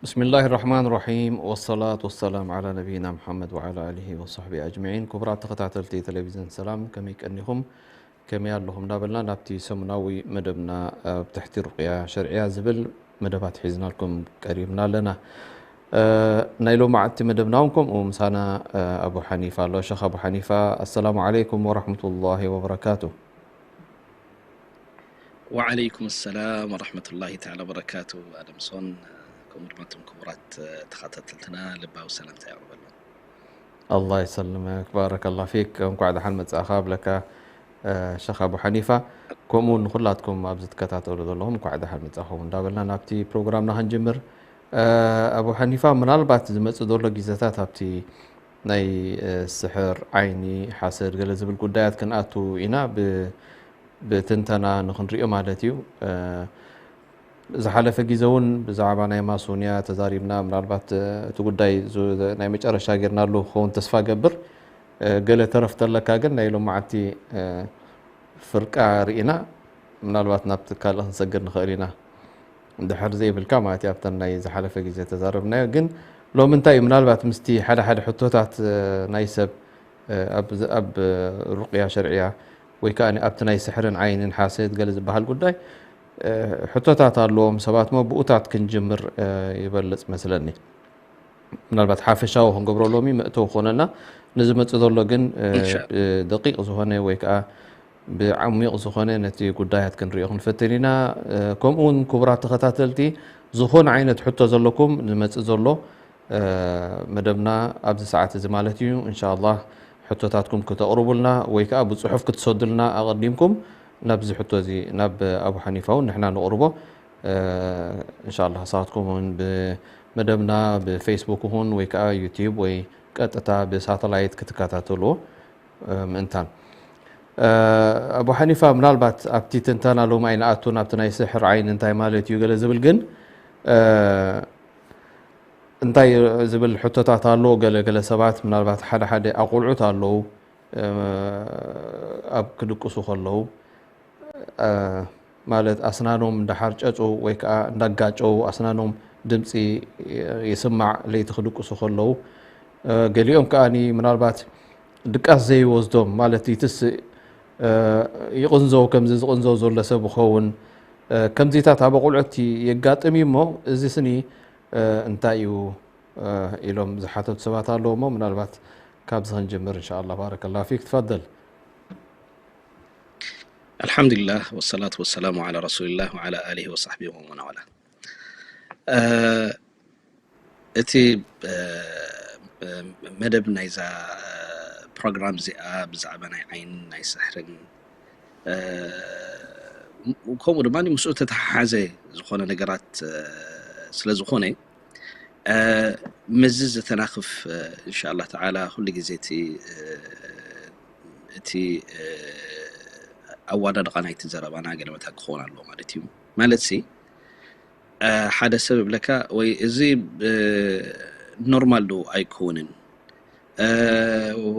بسم الله الرحمن الرحيم، والصلاة والسلام على نبينا محمد وعلى آله وصحبه أجمعين። ክቡራት ተኸታተልቲ ቴሌቪዥን ሰላም፣ ከመይ ቀኒኹም? ከመይ ኣለኹም? እንዳበልና ናብቲ ሰሙናዊ መደብና ኣብ ትሕቲ ሩቅያ ሸርዕያ ዝብል መደባት ሒዝናልኩም ቀሪብና ኣለና። እ፣ ናይ ሎማዓንቲ መደብና እውን ከምኡ ምሳና፣ እ፣ ኣቡ ሓኒፋ ኣሎ። ሸኽ ኣቡ ሓኒፋ፣ ኣሰላሙ ዓለይኩም ወራሕመቱላሂ ወበረካቱ። ወዓለይኩም ሰላም ወራሕመቱላሂ ተዓላ ወበረካቱ። ኣደምሶን፣ ከምኡ ድማ እቶም ክቡራት ተኸታተልትና ልባዊ ሰላምታ የቕርበሎም። ኣላህ ይሰልመክ፣ ባረከላህ ፊክ። እንኳዕ ደሓን መጻእኻ ብለካ፣ እ፣ ሸኽ ኣቡ ሓኒፋ። ከምኡ ንኹላትኩም ኣብዚ ትከታተሉ ዘለኹም እንኳዕ ደሓን መጻእኹም እንዳበልና ናብቲ ፕሮግራምና ክንጅምር። እ፣ ኣቡ ሓኒፋ፣ ምናልባት ዝመጽእ ዘሎ ግዜታት ኣብቲ ናይ፣ እ፣ ስሕር፣ ዓይኒ፣ ሓሰድ ገለ ዝብል ጉዳያት ክንኣቱ ኢና። ብ-፣ ብትንተና ንኽንሪኦ ማለት እዩ። እ፣ ዝሓለፈ ግዜ እውን ብዛዕባ ናይ ማሶንያ ተዛሪብና። ምናልባት፣ እ፣ እቲ ጉዳይ ዙ-፣ ናይ መጨረሻ ጌርናሉ ክኸውን ተስፋ ገብር። እ፣ ገለ ተረፍ ተለካ ግን ናይ ሎማዓንቲ፣ እ፣ ፍርቃ ርኢና፣ ምናልባት ናብቲ ካልእ ክንሰግር ንኽእል ኢና። እንድሕር ዘይብልካ ማለት እዩ፣ ኣብተን ናይ ዝሓለፈ ግዜ ተዛረብናዮ። ግን ሎሚ እንታይ እዩ፣ ምናልባት ምስቲ ሓደ ሓደ ሕቶታት፣ እ፣ ናይ ሰብ፣ እ፣ ኣብ፣ ኣብ ሩቅያ ሸርዕያ ወይ ከኣ ኣብቲ ናይ ስሕርን ዓይንን ሓሰድ ገለ ዝበሃል ጉዳይ፣ እ፣ ሕቶታት ኣለዎም ሰባት፣ እሞ ብኡታት ክንጅምር፣ እ፣ ይበልጽ መስለኒ። ምናልባት ሓፈሻዊ ክንገብሮ ሎሚ መእተዊ ክኾነና፣ ንዝመጽእ ዘሎ ግን፣ እ፣ ኢንሻ-፣ ብደቂቕ ዝኾነ ወይ ከኣ ብዓሚቕ ዝኾነ ነቲ ጉዳያት ክንሪኦ ክንፈትን ኢና። እ፣ ከምኡ እውን ክቡራት ተኸታተልቲ፣ ዝኾነ ዓይነት ሕቶ ዘለኩም ንመጽእ ዘሎ፣ እ፣ መደብና ኣብዚ ሰዓት እዚ ማለት እዩ፣ እንሻላህ ሕቶታትኩም ክተቕርቡልና ወይ ከኣ ብጽሑፍ ክትሰዱልና ኣቐዲምኩም ናብዚ ሕቶ እዚ ናብ ኣቡ ሓኒፋ እውን ንሕና ነቕርቦ። እ፣ እንሻላህ ንስኻትኩም እውን ብመደብና ብፌስቡክ ይኹን ወይ ከኣ ዩቲዩብ ወይ ቀጥታ ብሳተላይት ክትከታተልዎ፣ እ፣ ምእንታን። እ፣ ኣቡ ሓኒፋ፣ ምናልባት ኣብቲ ትንተና ሎም ኣይንኣቱን፣ ኣብቲ ናይ ስሕር ዓይኒ እንታይ ማለት እዩ ገለ ዝብል ግን፣ እ፣ እንታይ ዝብል ሕቶታት ኣሎ። ገለ ገለ ሰባት ምናልባት ሓደ ሓደ ኣቆልዑት ኣለዉ፣ እ፣ ኣብ ክድቅሱ ከለዉ፣ እ፣ ማለት ኣስናኖም እንዳሓርጨጹ ወይ ከኣ እንዳጋጨዉ ኣስናኖም ድምጺ ይስማዕ ለይቲ ክድቅሱ ከለዉ። እ፣ ገሊኦም ከኣኒ ምናልባት ድቃስ ዘይወስዶም ማለት ይትስእ፣ እ፣ ይቕንዘው፣ ከምዚ ዝቕንዘው ዘሎ ሰብ ይኸውን። እ፣ ከምዚታት ኣብ ኣቑልዑት የጋጥም እዩ እሞ፣ እዚ ስኒ፣ እ፣ እንታይ እዩ፣ እ፣ ኢሎም ዝሓተቱ ሰባት ኣለዉ እሞ፣ ምናልባት ካብዚ ክንጅምር እንሻኣላህ። ባረከላሁ ፊክ፣ ትፈደል። ኣልሓምዱሊላህ፣ ወሰላቱ ወሰላሙ ዓላ ረሱሊላህ ወዓላ ኣሊሂ ወሳሕቢሂ ወመን ዋላ። እ፣ እቲ፣ እ፣ መደብ ናይዛ፣ እ፣ ፕሮግራም እዚኣ ብዛዕባ ናይ ዓይንን ናይ ስሕርን፣ እ፣ ከምኡ ድማ ምስኡ ተተሓሓዘ ዝኾነ ነገራት፣ እ፣ ስለ ዝኾነ፣ እ፣ ምስዚ ዝተናኽፍ፣ እ፣ እንሻኣላህ ተዓላ ኩሉ ግዜ እቲ፣ እ፣ እቲ፣ እ፣ ኣዋዳድቓ ናይቲ ዘረባና ገለ መታን ክኸውን ኣለዎ ማለት እዩ። ማለትሲ፣ እ፣ ሓደ ሰብ ይብለካ፣ ወይ እዚ፣ እ፣ ኖርማል ዶ ኣይኮንን፣ እ፣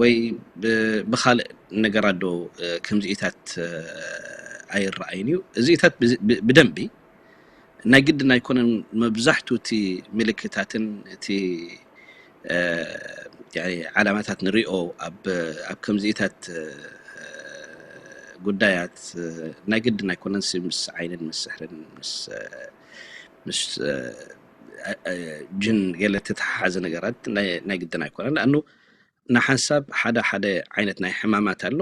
ወይ ብ-፣ ብኻልእ ነገራት ዶ፣ እ፣ ከምዚኢታት፣ እ፣ ኣይረኣይን እዩ። እዚኢታት ብ-፣ ብ-፣ ብደንቢ ናይ ግድን ኣይኮነን። መብዛሕቱ እቲ ምልክታትን እቲ፣ እ፣ ያኒ ዓላማታት ንሪኦ ኣብ፣ ኣብ ከምዚኢታት፣ እ፣ ጉዳያት፣ እ፣ ናይ ግድን ኣይኮነን ሲ ምስ ዓይንን ምስ ስሕርን ምስ፣ እ፣ ምስ፣ እ፣ እ፣ እ፣ ጅን ገለ እተተሓሓዘ ነገራት ናይ፣ ናይ ግድን ኣይኮነን። ለኣኑ ንሓንሳብ ሓደ ሓደ ዓይነት ናይ ሕማማት ኣሎ።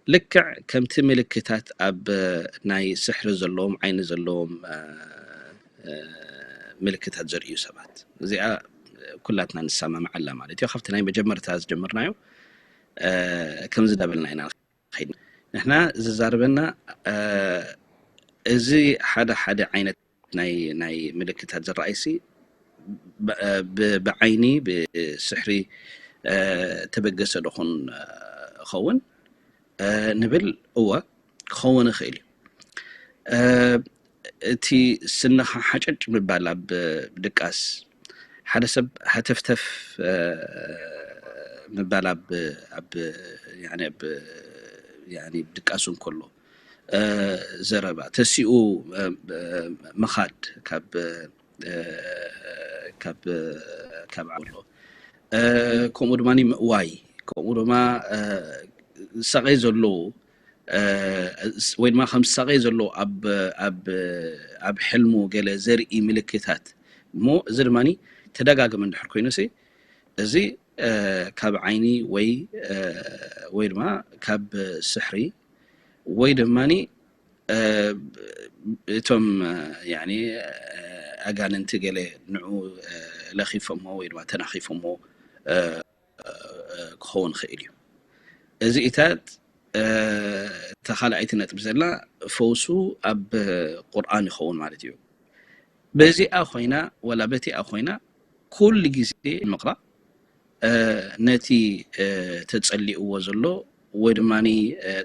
ልክዕ ከምቲ ምልክታት ኣብ ናይ ስሕሪ ዘለዎም፣ ዓይኒ ዘለዎም፣ እ፣ እ፣ ምልክታት ዘርእዩ ሰባት። እዚኣ ኩላትና ንሰማምዓላ ማለት እዩ። ካብቲ ናይ መጀመርታ ዝጀመርናዮ ከምዚ እንዳበልና ኢና ንኸይድ። ንሕና ዝዛርበና እዚ ሓደ ሓደ ዓይነት ናይ ናይ ምልክታት ዝረኣይሲ ብዓይኒ ብስሕሪ ተበገሰ ዶኹን ኸውን ንብል። እወ ክኸውን ይኽእል እዩ። እቲ ስንኻ ሓጨጭ ምባል ኣብ ድቃስ፣ ሓደ ሰብ ሃተፍተፍ ምባል ኣብ ድቃሱ እንከሎ፣ ዘረባ ተሲኡ ምኻድ ካብ ካብ ካብ ኣሎ። ከምኡ ድማ ምእዋይ፣ ከምኡ ድማ ሳቐይ ዘለዎ ወይ ድማ ከም ሳቐይ ዘሎ ኣብ ኣብ ኣብ ሕልሙ ገለ ዘርኢ ምልክታት እሞ፣ እዚ ድማ ተደጋግመ እንድሕር ኮይኑሲ፣ እዚ ካብ ዓይኒ ወይ ወይ ድማ ካብ ስሕሪ ወይ ድማ እቶም ኣጋንንቲ ገለ ንዑ ለኺፎሞ ወይ ድማ ተናኺፎሞ ክኸውን ይኽእል እዩ። እዚ ኢታት እታ ካልኣይቲ ነጥቢ ዘላ ፈውሱ ኣብ ቁርኣን ይኸውን ማለት እዩ። በዚኣ ኮይና ወላ በቲኣ ኮይና ኩሉ ግዜ ምቕራእ ነቲ ተጸሊእዎ ዘሎ ወይ ድማ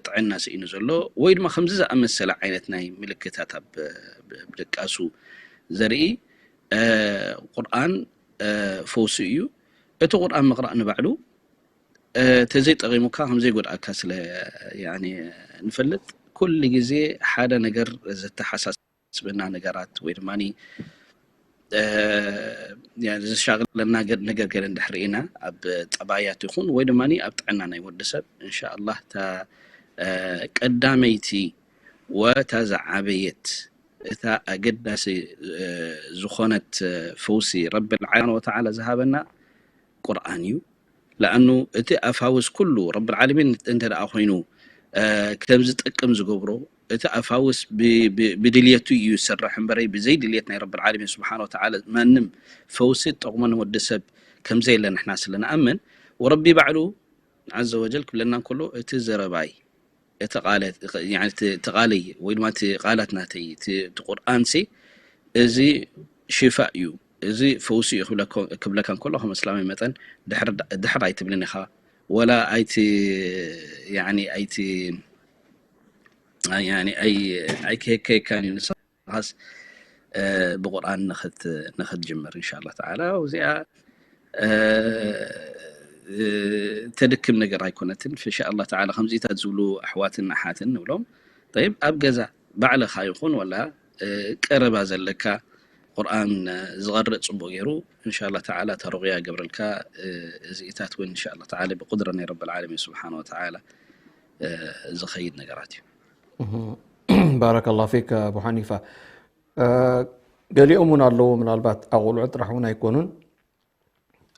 ጥዕና ስኢኑ ዘሎ ወይ ድማ ከምዚ ዝኣመሰለ ዓይነት ናይ ምልክታት ኣብ ድቃሱ ዘርኢ ቁርኣን ፈውሲ እዩ። እቲ ቁርኣን ምቕራእ ንባዕሉ ተዘይጠቒሙካ ከም ዘይጎድኣካ ስለ ንፈልጥ ኩሉ ግዜ ሓደ ነገር ዘተሓሳስበና ነገራት ወይ ድማ ዘሻቕለና ነገር ገለ እንድሕር ርኢና ኣብ ጠባያት ይኹን ወይ ድማ ኣብ ጥዕና ናይ ወዲ ሰብ እንሻ ኣላህ እታ ቀዳመይቲ ወታ ዝዓበየት እታ ኣገዳሲ ዝኾነት ፈውሲ ረብል ዓለሚን ወተዓላ ዝሃበና ቁርኣን እዩ። ለኣኑ እቲ ኣፋውስ ኩሉ ረብል ዓለሚን እንተ ደኣ ኮይኑ ከም ዝጠቅም ዝገብሮ እቲ ኣፋውስ ብድልየቱ እዩ ዝሰርሕ እምበረይ ብዘይ ድልየት ናይ ረብል ዓለሚን ስብሓን ወተዓላ ማንም ፈውሲ ጠቕሞ ንወዲ ሰብ ከም ዘየለ ንሕና ስለ ንኣምን ወረቢ ባዕሉ ዓዘ ወጀል ክብለና እንከሎ እቲ ዘረባይ እቲ ቃለ እቲ ቃለይ ወይ ድማ እቲ ቃላት ናተይ እቲ ቁርኣን ሲ እዚ ሽፋእ እዩ እዚ ፈውሲ እዩ ክብለካ እንከሎ ከም እስላማይ መጠን ድሕር ኣይትብልን ኢኻ ወላ ኣይቲ ኣይቲ ኣይክህከየካን እዩ ንስኻስ ብቁርኣን ንኽትጅምር እንሻ ኣላ ተዓላ እዚኣ ተድክም ነገር ኣይኮነትን። ፍሻ ኣላ ተዓላ ከምዚታት ዝብሉ ኣሕዋትን ኣሓትን ንብሎም ጠይብ ኣብ ገዛ ባዕልኻ ይኹን ወላ ቀረባ ዘለካ ቁርኣን ዝቐርእ ፅቡቅ ገይሩ እንሻ ኣላ ተዓላ ተሩቅያ ገብረልካ እዚኢታት እውን እንሻ ኣላ ተዓላ ብቁድረ ናይ ረብል ዓለሚን ስብሓን ወተዓላ ዝኸይድ ነገራት እዩ። ባረከላ ፊክ ኣቡ ሓኒፋ። ገሊኦም እውን ኣለዉ ምናልባት ኣቆልዑ ጥራሕ እውን ኣይኮኑን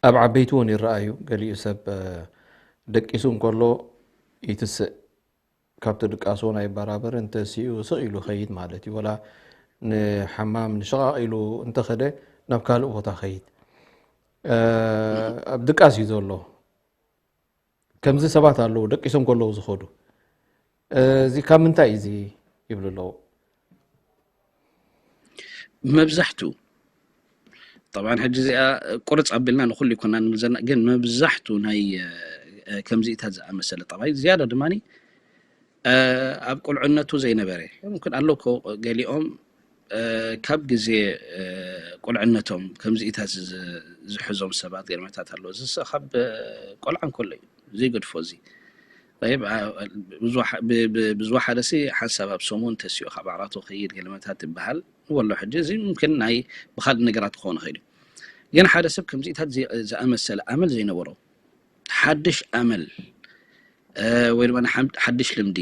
ኣብ ዓበይቲ እውን ይረኣዩ። ገሊኡ ሰብ ደቂሱ እንከሎ ይትስእ ካብቲ ድቃስ እውን ኣይበራበርን ተሲኡ ስቕ ኢሉ ይኸይድ ማለት እዩ። ወላ ንሓማም ንሽቓቕ ኢሉ እንተኸደ ናብ ካልእ ቦታ ይኸይድ። ኣብ ድቃስ እዩ ዘሎ። ከምዚ ሰባት ኣለዉ ደቂሶም ከለዉ ዝኸዱ። እዚ ካብ ምንታይ እዩ እዚ ይብሉ ኣለዉ። መብዛሕቱ طبعا ሕጂ እዚኣ ቁርፅ ኣቢልና ንኩሉ ይኮና ንብል ዘለና ግን መብዛሕቱ ናይ ከምዚኢታት ዝኣመሰለ ጠባይ ዝያዳ ድማ ኣብ ቁልዕነቱ ዘይነበረ ምምክን ኣሎ እኮ ገሊኦም ካብ ግዜ ቁልዕነቶም ከምዚኢታት ዝሕዞም ሰባት ገርመታት ኣሎ እዚ ካብ ቆልዓ እንከሎ እዩ ዘይገድፎ እዚ ብዙ ሓደ ሲ ሓንሳብ ኣብ ሰሙን ተሲኡ ካብ ዓራቱ ከይድ ገለመታት ትበሃል ወሎ ሕጂ እዚ ምምክን ናይ ብካልእ ነገራት ክኸውን ይኽእል እዩ ግን ሓደ ሰብ ከምዚኢታት ዝኣመሰለ ኣመል ዘይነበሮ ሓድሽ ኣመል ወይ ድማ ሓድሽ ልምዲ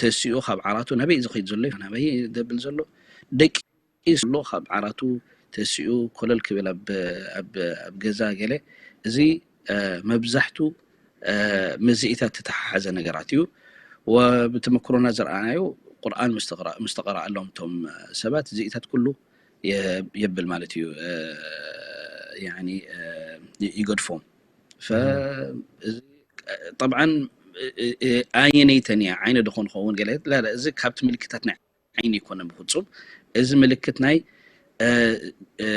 ተሲኡ ካብ ዓራቱ ናበይ ዝኸይድ ዘሎ ናበይ ደብል ዘሎ ደቂ ዘሎ ካብ ዓራቱ ተሲኡ ኮለል ክብል ኣብ ገዛ ገለ እዚ መብዛሕቱ መዚኢታት ተተሓሓዘ ነገራት እዩ። ወብተመክሮና ዝረኣናዮ ቁርኣን ምስ ተቐረኣሎም እቶም ሰባት እዚኢታት ኩሉ የ- የብል ማለት እዩ። እ፣ ያኒ፣ እ፣ ይ- ይገድፎም። ፈ-፣ እዚ፣ ጠብዓን፣ እ፣ እ፣ እ፣ ኣየነይተን እያ ዓይነ ደኾን ኸውን ገለ፣ ላ፣ ላ፣ እዚ ካብቲ ምልክታት ናይ ዓይኒ ይኮነ ብፍጹም። እዚ ምልክት ናይ፣ እ፣ እ፣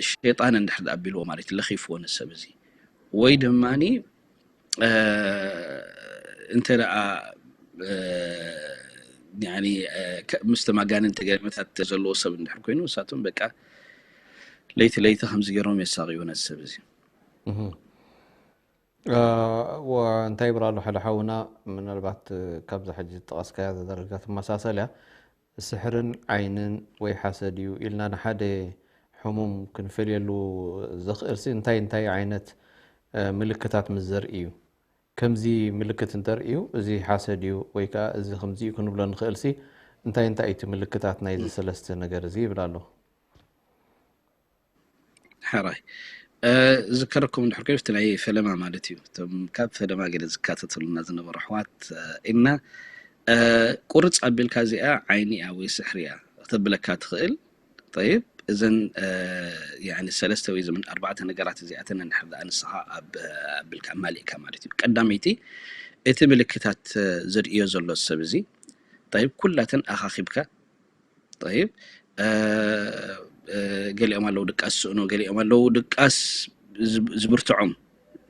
ሸይጣን እንድሕር ኣቢልዎ ማለት እዩ፣ ለኺፍዎ ንሰብ እዚ። ወይ ድማኒ፣ እ፣ እንተ ደኣ፣ እ፣ ያኒ፣ እ፣ ከ-፣ ምስቶም ኣጋንንቲ ገለመታት ዘለዎ ሰብ እንድሕር ኮይኑ፣ ንሳቶም በቃ ለይቲ ለይቲ ከምዚ ገይሮም የሳቕዩ ነዚ ሰብ እዚ። እህ። እ፣ ወ-፣ እንታይ ይብሉ ኣሎ ሓደ ሓውና፣ ምናልባት፣ እ፣ ካብዛ ሕጂ ዝጠቐስካያ ዝደረጃ ትመሳሰል እያ። ስሕርን ዓይንን ወይ ሓሰድ እዩ ኢልና ንሓደ ሕሙም ክንፈልየሉ ዘኽእል ሲ እንታይ እንታይ ዓይነት፣ እ፣ ምልክታት ምስ ዘርኢ እዩ? ከምዚ ምልክት እንተርእዩ እዚ ሓሰድ እዩ ወይ ከዓ እዚ ከምዚ እዩ ክንብሎ ንኽእል ሲ እንታይ እንታይ እዩ እቲ ምልክታት ናይዚ ሰለስተ ነገር እዚ ይብል ኣሎ። ሕራይ። እ፣ ዝከረኩም እንድሕር ኮይኑ፣ እቲ ናይ ፈለማ ማለት እዩ። እቶም ካብ ፈለማ ገለ ዝካተተሉና ዝነበሩ ኣሕዋት፣ እ፣ እና፣ እ፣ ቁርጽ ኣቢልካ እዚኣ ዓይኒ እያ ወይ ስሕሪ እያ ክትብለካ ትኽእል። ጠይብ፣ እዘን፣ እ፣ ያኒ ሰለስተ ወይ ዘምን ኣርባዕተ ነገራት እዚኣተን እንድሕር ደኣ ንስኻ ኣብ-፣ ኣቢልካ ኣማሊእካ ማለት እዩ። ቀዳመይቲ፣ እቲ ምልክታት፣ እ፣ ዘርእዮ ዘሎ ሰብ እዚ፣ ጠይብ፣ ኩላተን ኣኻኺብካ፣ ጠይብ፣ እ፣ እ፣ ገሊኦም ኣለዉ ድቃስ ዝስእኑ፣ ገሊኦም ኣለዉ ድቃስ ዝብ-፣ ዝብርትዖም።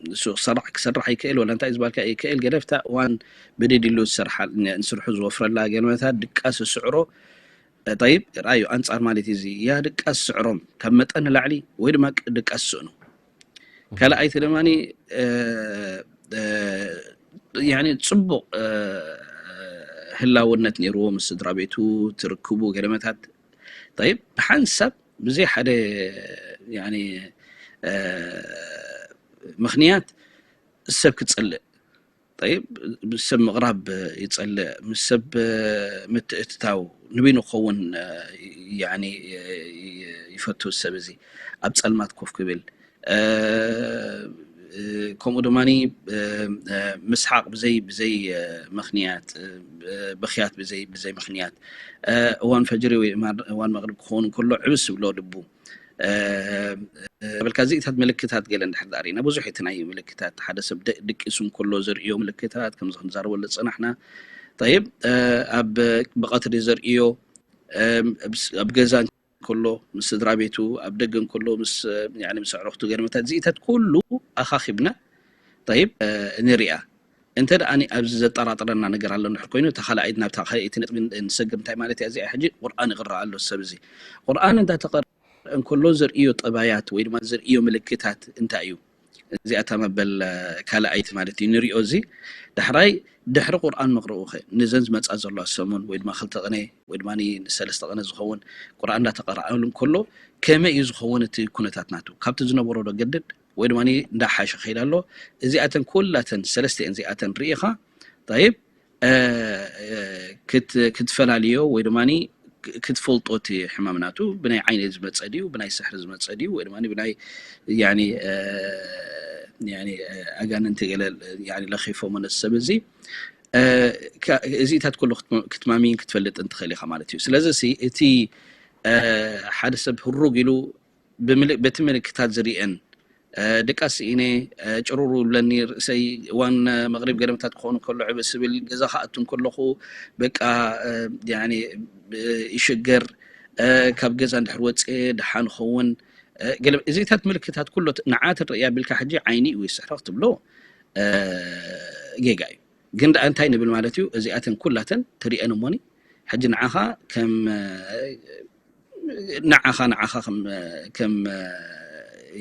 ንሱ ክሰርሕ፣ ክሰርሕ ይክእል፣ ወላ እንታይ ዝበልካ ይክእል፣ ገለ ኣብታ እዋን ብድድ ኢሉ ዝሰርሓ፣ ን-፣ ንስርሑ ዝወፍረላ ገለመታት ድቃስ ዝስዕሮ፣ እ፣ ጠይብ፣ ርኣዩ፣ ኣንጻር ማለት እዩ እዚ፣ ያ ድቃስ ዝስዕሮም፣ ካብ መጠን ንላዕሊ፣ ወይ ድማ ቅ-፣ ድቃስ ዝስእኑ። ካልኣይቲ ድማኒ፣ እ፣ እ፣ ያኒ ጽቡቕ፣ እ፣ ህላውነት ነይርዎ ምስ ስድራ ቤቱ፣ ትርክቡ፣ ገለመታት። ጠይብ፣ ብሓንሳብ ብዘይ ሓደ፣ ያኒ፣ እ፣ ምኽንያት ሰብ ክጸልእ። ጠይብ፣ ምስ ሰብ ምቕራብ ይጸልእ፣ ምስ ሰብ ምትእትታው ንበይኑ ክኸውን፣ እ፣ ያኒ፣ እ፣ ይፈቱ ሰብ እዚ። ኣብ ጸልማት ኮፍ ክብል፣ እ፣ እ፣ ከምኡ ድማኒ፣ እ፣ እ፣ ምስሓቕ ብዘይ፣ ብዘይ፣ እ፣ ምኽንያት፣ እ፣ ብኽያት ብዘይ፣ ብዘይ ምኽንያት፣ እ፣ እዋን ፈጅሪ ወይ እማ-፣ እዋን መቕሪብ ክኸውን እንከሎ ዕብስ ይብሎ ልቡ። እ፣ እ፣ በልካ እዚታት ምልክታት ገለ እንድሕር ደኣ ርኢና፣ ብዙሕ እቲ ናይ ምልክታት ሓደ ሰብ ደ-፣ ድቂሱ እንከሎ ዘርእዮ ምልክታት፣ ከምዚ ክንዛረበሉ ዝጸናሕና። ጠይብ፣ እ፣ ኣብ ብቐትሪ ዘርእዮ፣ እ፣ ኣብ ስ-፣ ኣብ ገዛ እንከሎ፣ ምስ ስድራ ቤቱ፣ ኣብ ደገ እንከሎ፣ ምስ፣ እ፣ ያኒ ምስ ኣዕሩኽቱ ገለመታት፣ እዚታት ኩሉ ኣኻኺብና፣ ጠይብ፣ እ፣ ንሪኣ። እንተ ደኣ ኣብዚ ዘጠራጥረና ነገር ኣሎ እንድሕር ኮይኑ፣ እታ ካልኣይቲ፣ ናብታ ካልኣይቲ ነጥቢ ንሰግር። እንታይ ማለት እያ እዚኣ? ሕጂ ቁርኣን ይቕረእ ኣሎ ሰብ እዚ። ቁርኣን እንዳተቐረአ እንከሎ ዘርእዮ ጠባያት ወይ ድማ ዘርእዮ ምልክታት እንታይ እዩ? እዚኣ እታ መበል፣ እ፣ ካልኣይቲ ማለት እዩ። ንሪኦ እዚ ዳሕራይ ድሕሪ ቁርኣን ምቕርኡ ኸ ንዘን ዝመጻ ዘለዋ ሰሙን ወይ ድማ ክልተ ቅነ ወይ ድማ ንሰለስተ ቅነ ዝኸውን ቁርኣን እንዳተቐረኣሉ እንከሎ ከመይ እዩ ዝኸውን እቲ ኩነታት ናቱ? ካብቲ ዝነበሮ ዶ ገድድ ወይ ድማ እንዳሓሸ ከይድ ኣሎ? እዚኣተን ኩላተን ሰለስቲአን እዚኣተን ርኢኻ፣ ጠይብ፣ እ፣ እ፣ ክት-፣ ክትፈላልዮ ወይ ድማ ክ-፣ ክትፈልጦ እቲ ሕማም ናቱ ብናይ ዓይኒ ዝመጸ ድዩ፣ ብናይ ስሕሪ ዝመጸ ድዩ፣ ወይ ድማ ብናይ፣ ያኒ፣ እ፣ ያኒ፣ እ፣ ኣጋንንቲ ገለ፣ ያኒ፣ ለኺፎሞ ነዚ ሰብ እዚ፣ እ፣ ካ-፣ እዚታት ኩሉ ክትመ-፣ ክትማምይን ክትፈልጥን ትኽእል ኢኻ ማለት እዩ። ስለዚ ሲ እቲ፣ እ፣ ሓደ ሰብ ህሩግ ኢሉ ብምል-፣ በቲ ምልክታት ዝርእየን፣ እ፣ ድቃስ ስኢነ፣ እ፣ ጭሩሩ ይብለኒ፣ ርእሰይ እዋን መቕሪብ ገለመታት ክኸውን ከሎ ዕብስ እብል፣ ገዛ ክኣቱ እንከለኹ በቃ፣ እ፣ ያኒ፣ እ፣ ይሽገር፣ እ፣ ካብ ገዛ እንድሕር ወፅየ ደሓን ኸውን፣ እ፣ ገለ እዚታት ምልክታት ኩሎ ት-፣ ንዓ ትረእያ ቢልካ ሕጂ ዓይኒ እዩ ወይ ስሕሪ ክትብሎ፣ እ፣ ጌጋ እዩ። ግን ደኣ እንታይ ንብል ማለት እዩ? እዚኣተን ኩላተን ትርእየን እሞኒ፣ ሕጂ ንዓኻ ከም፣ እ፣ ንዓኻ፣ ንዓኻ ከም፣ ከም፣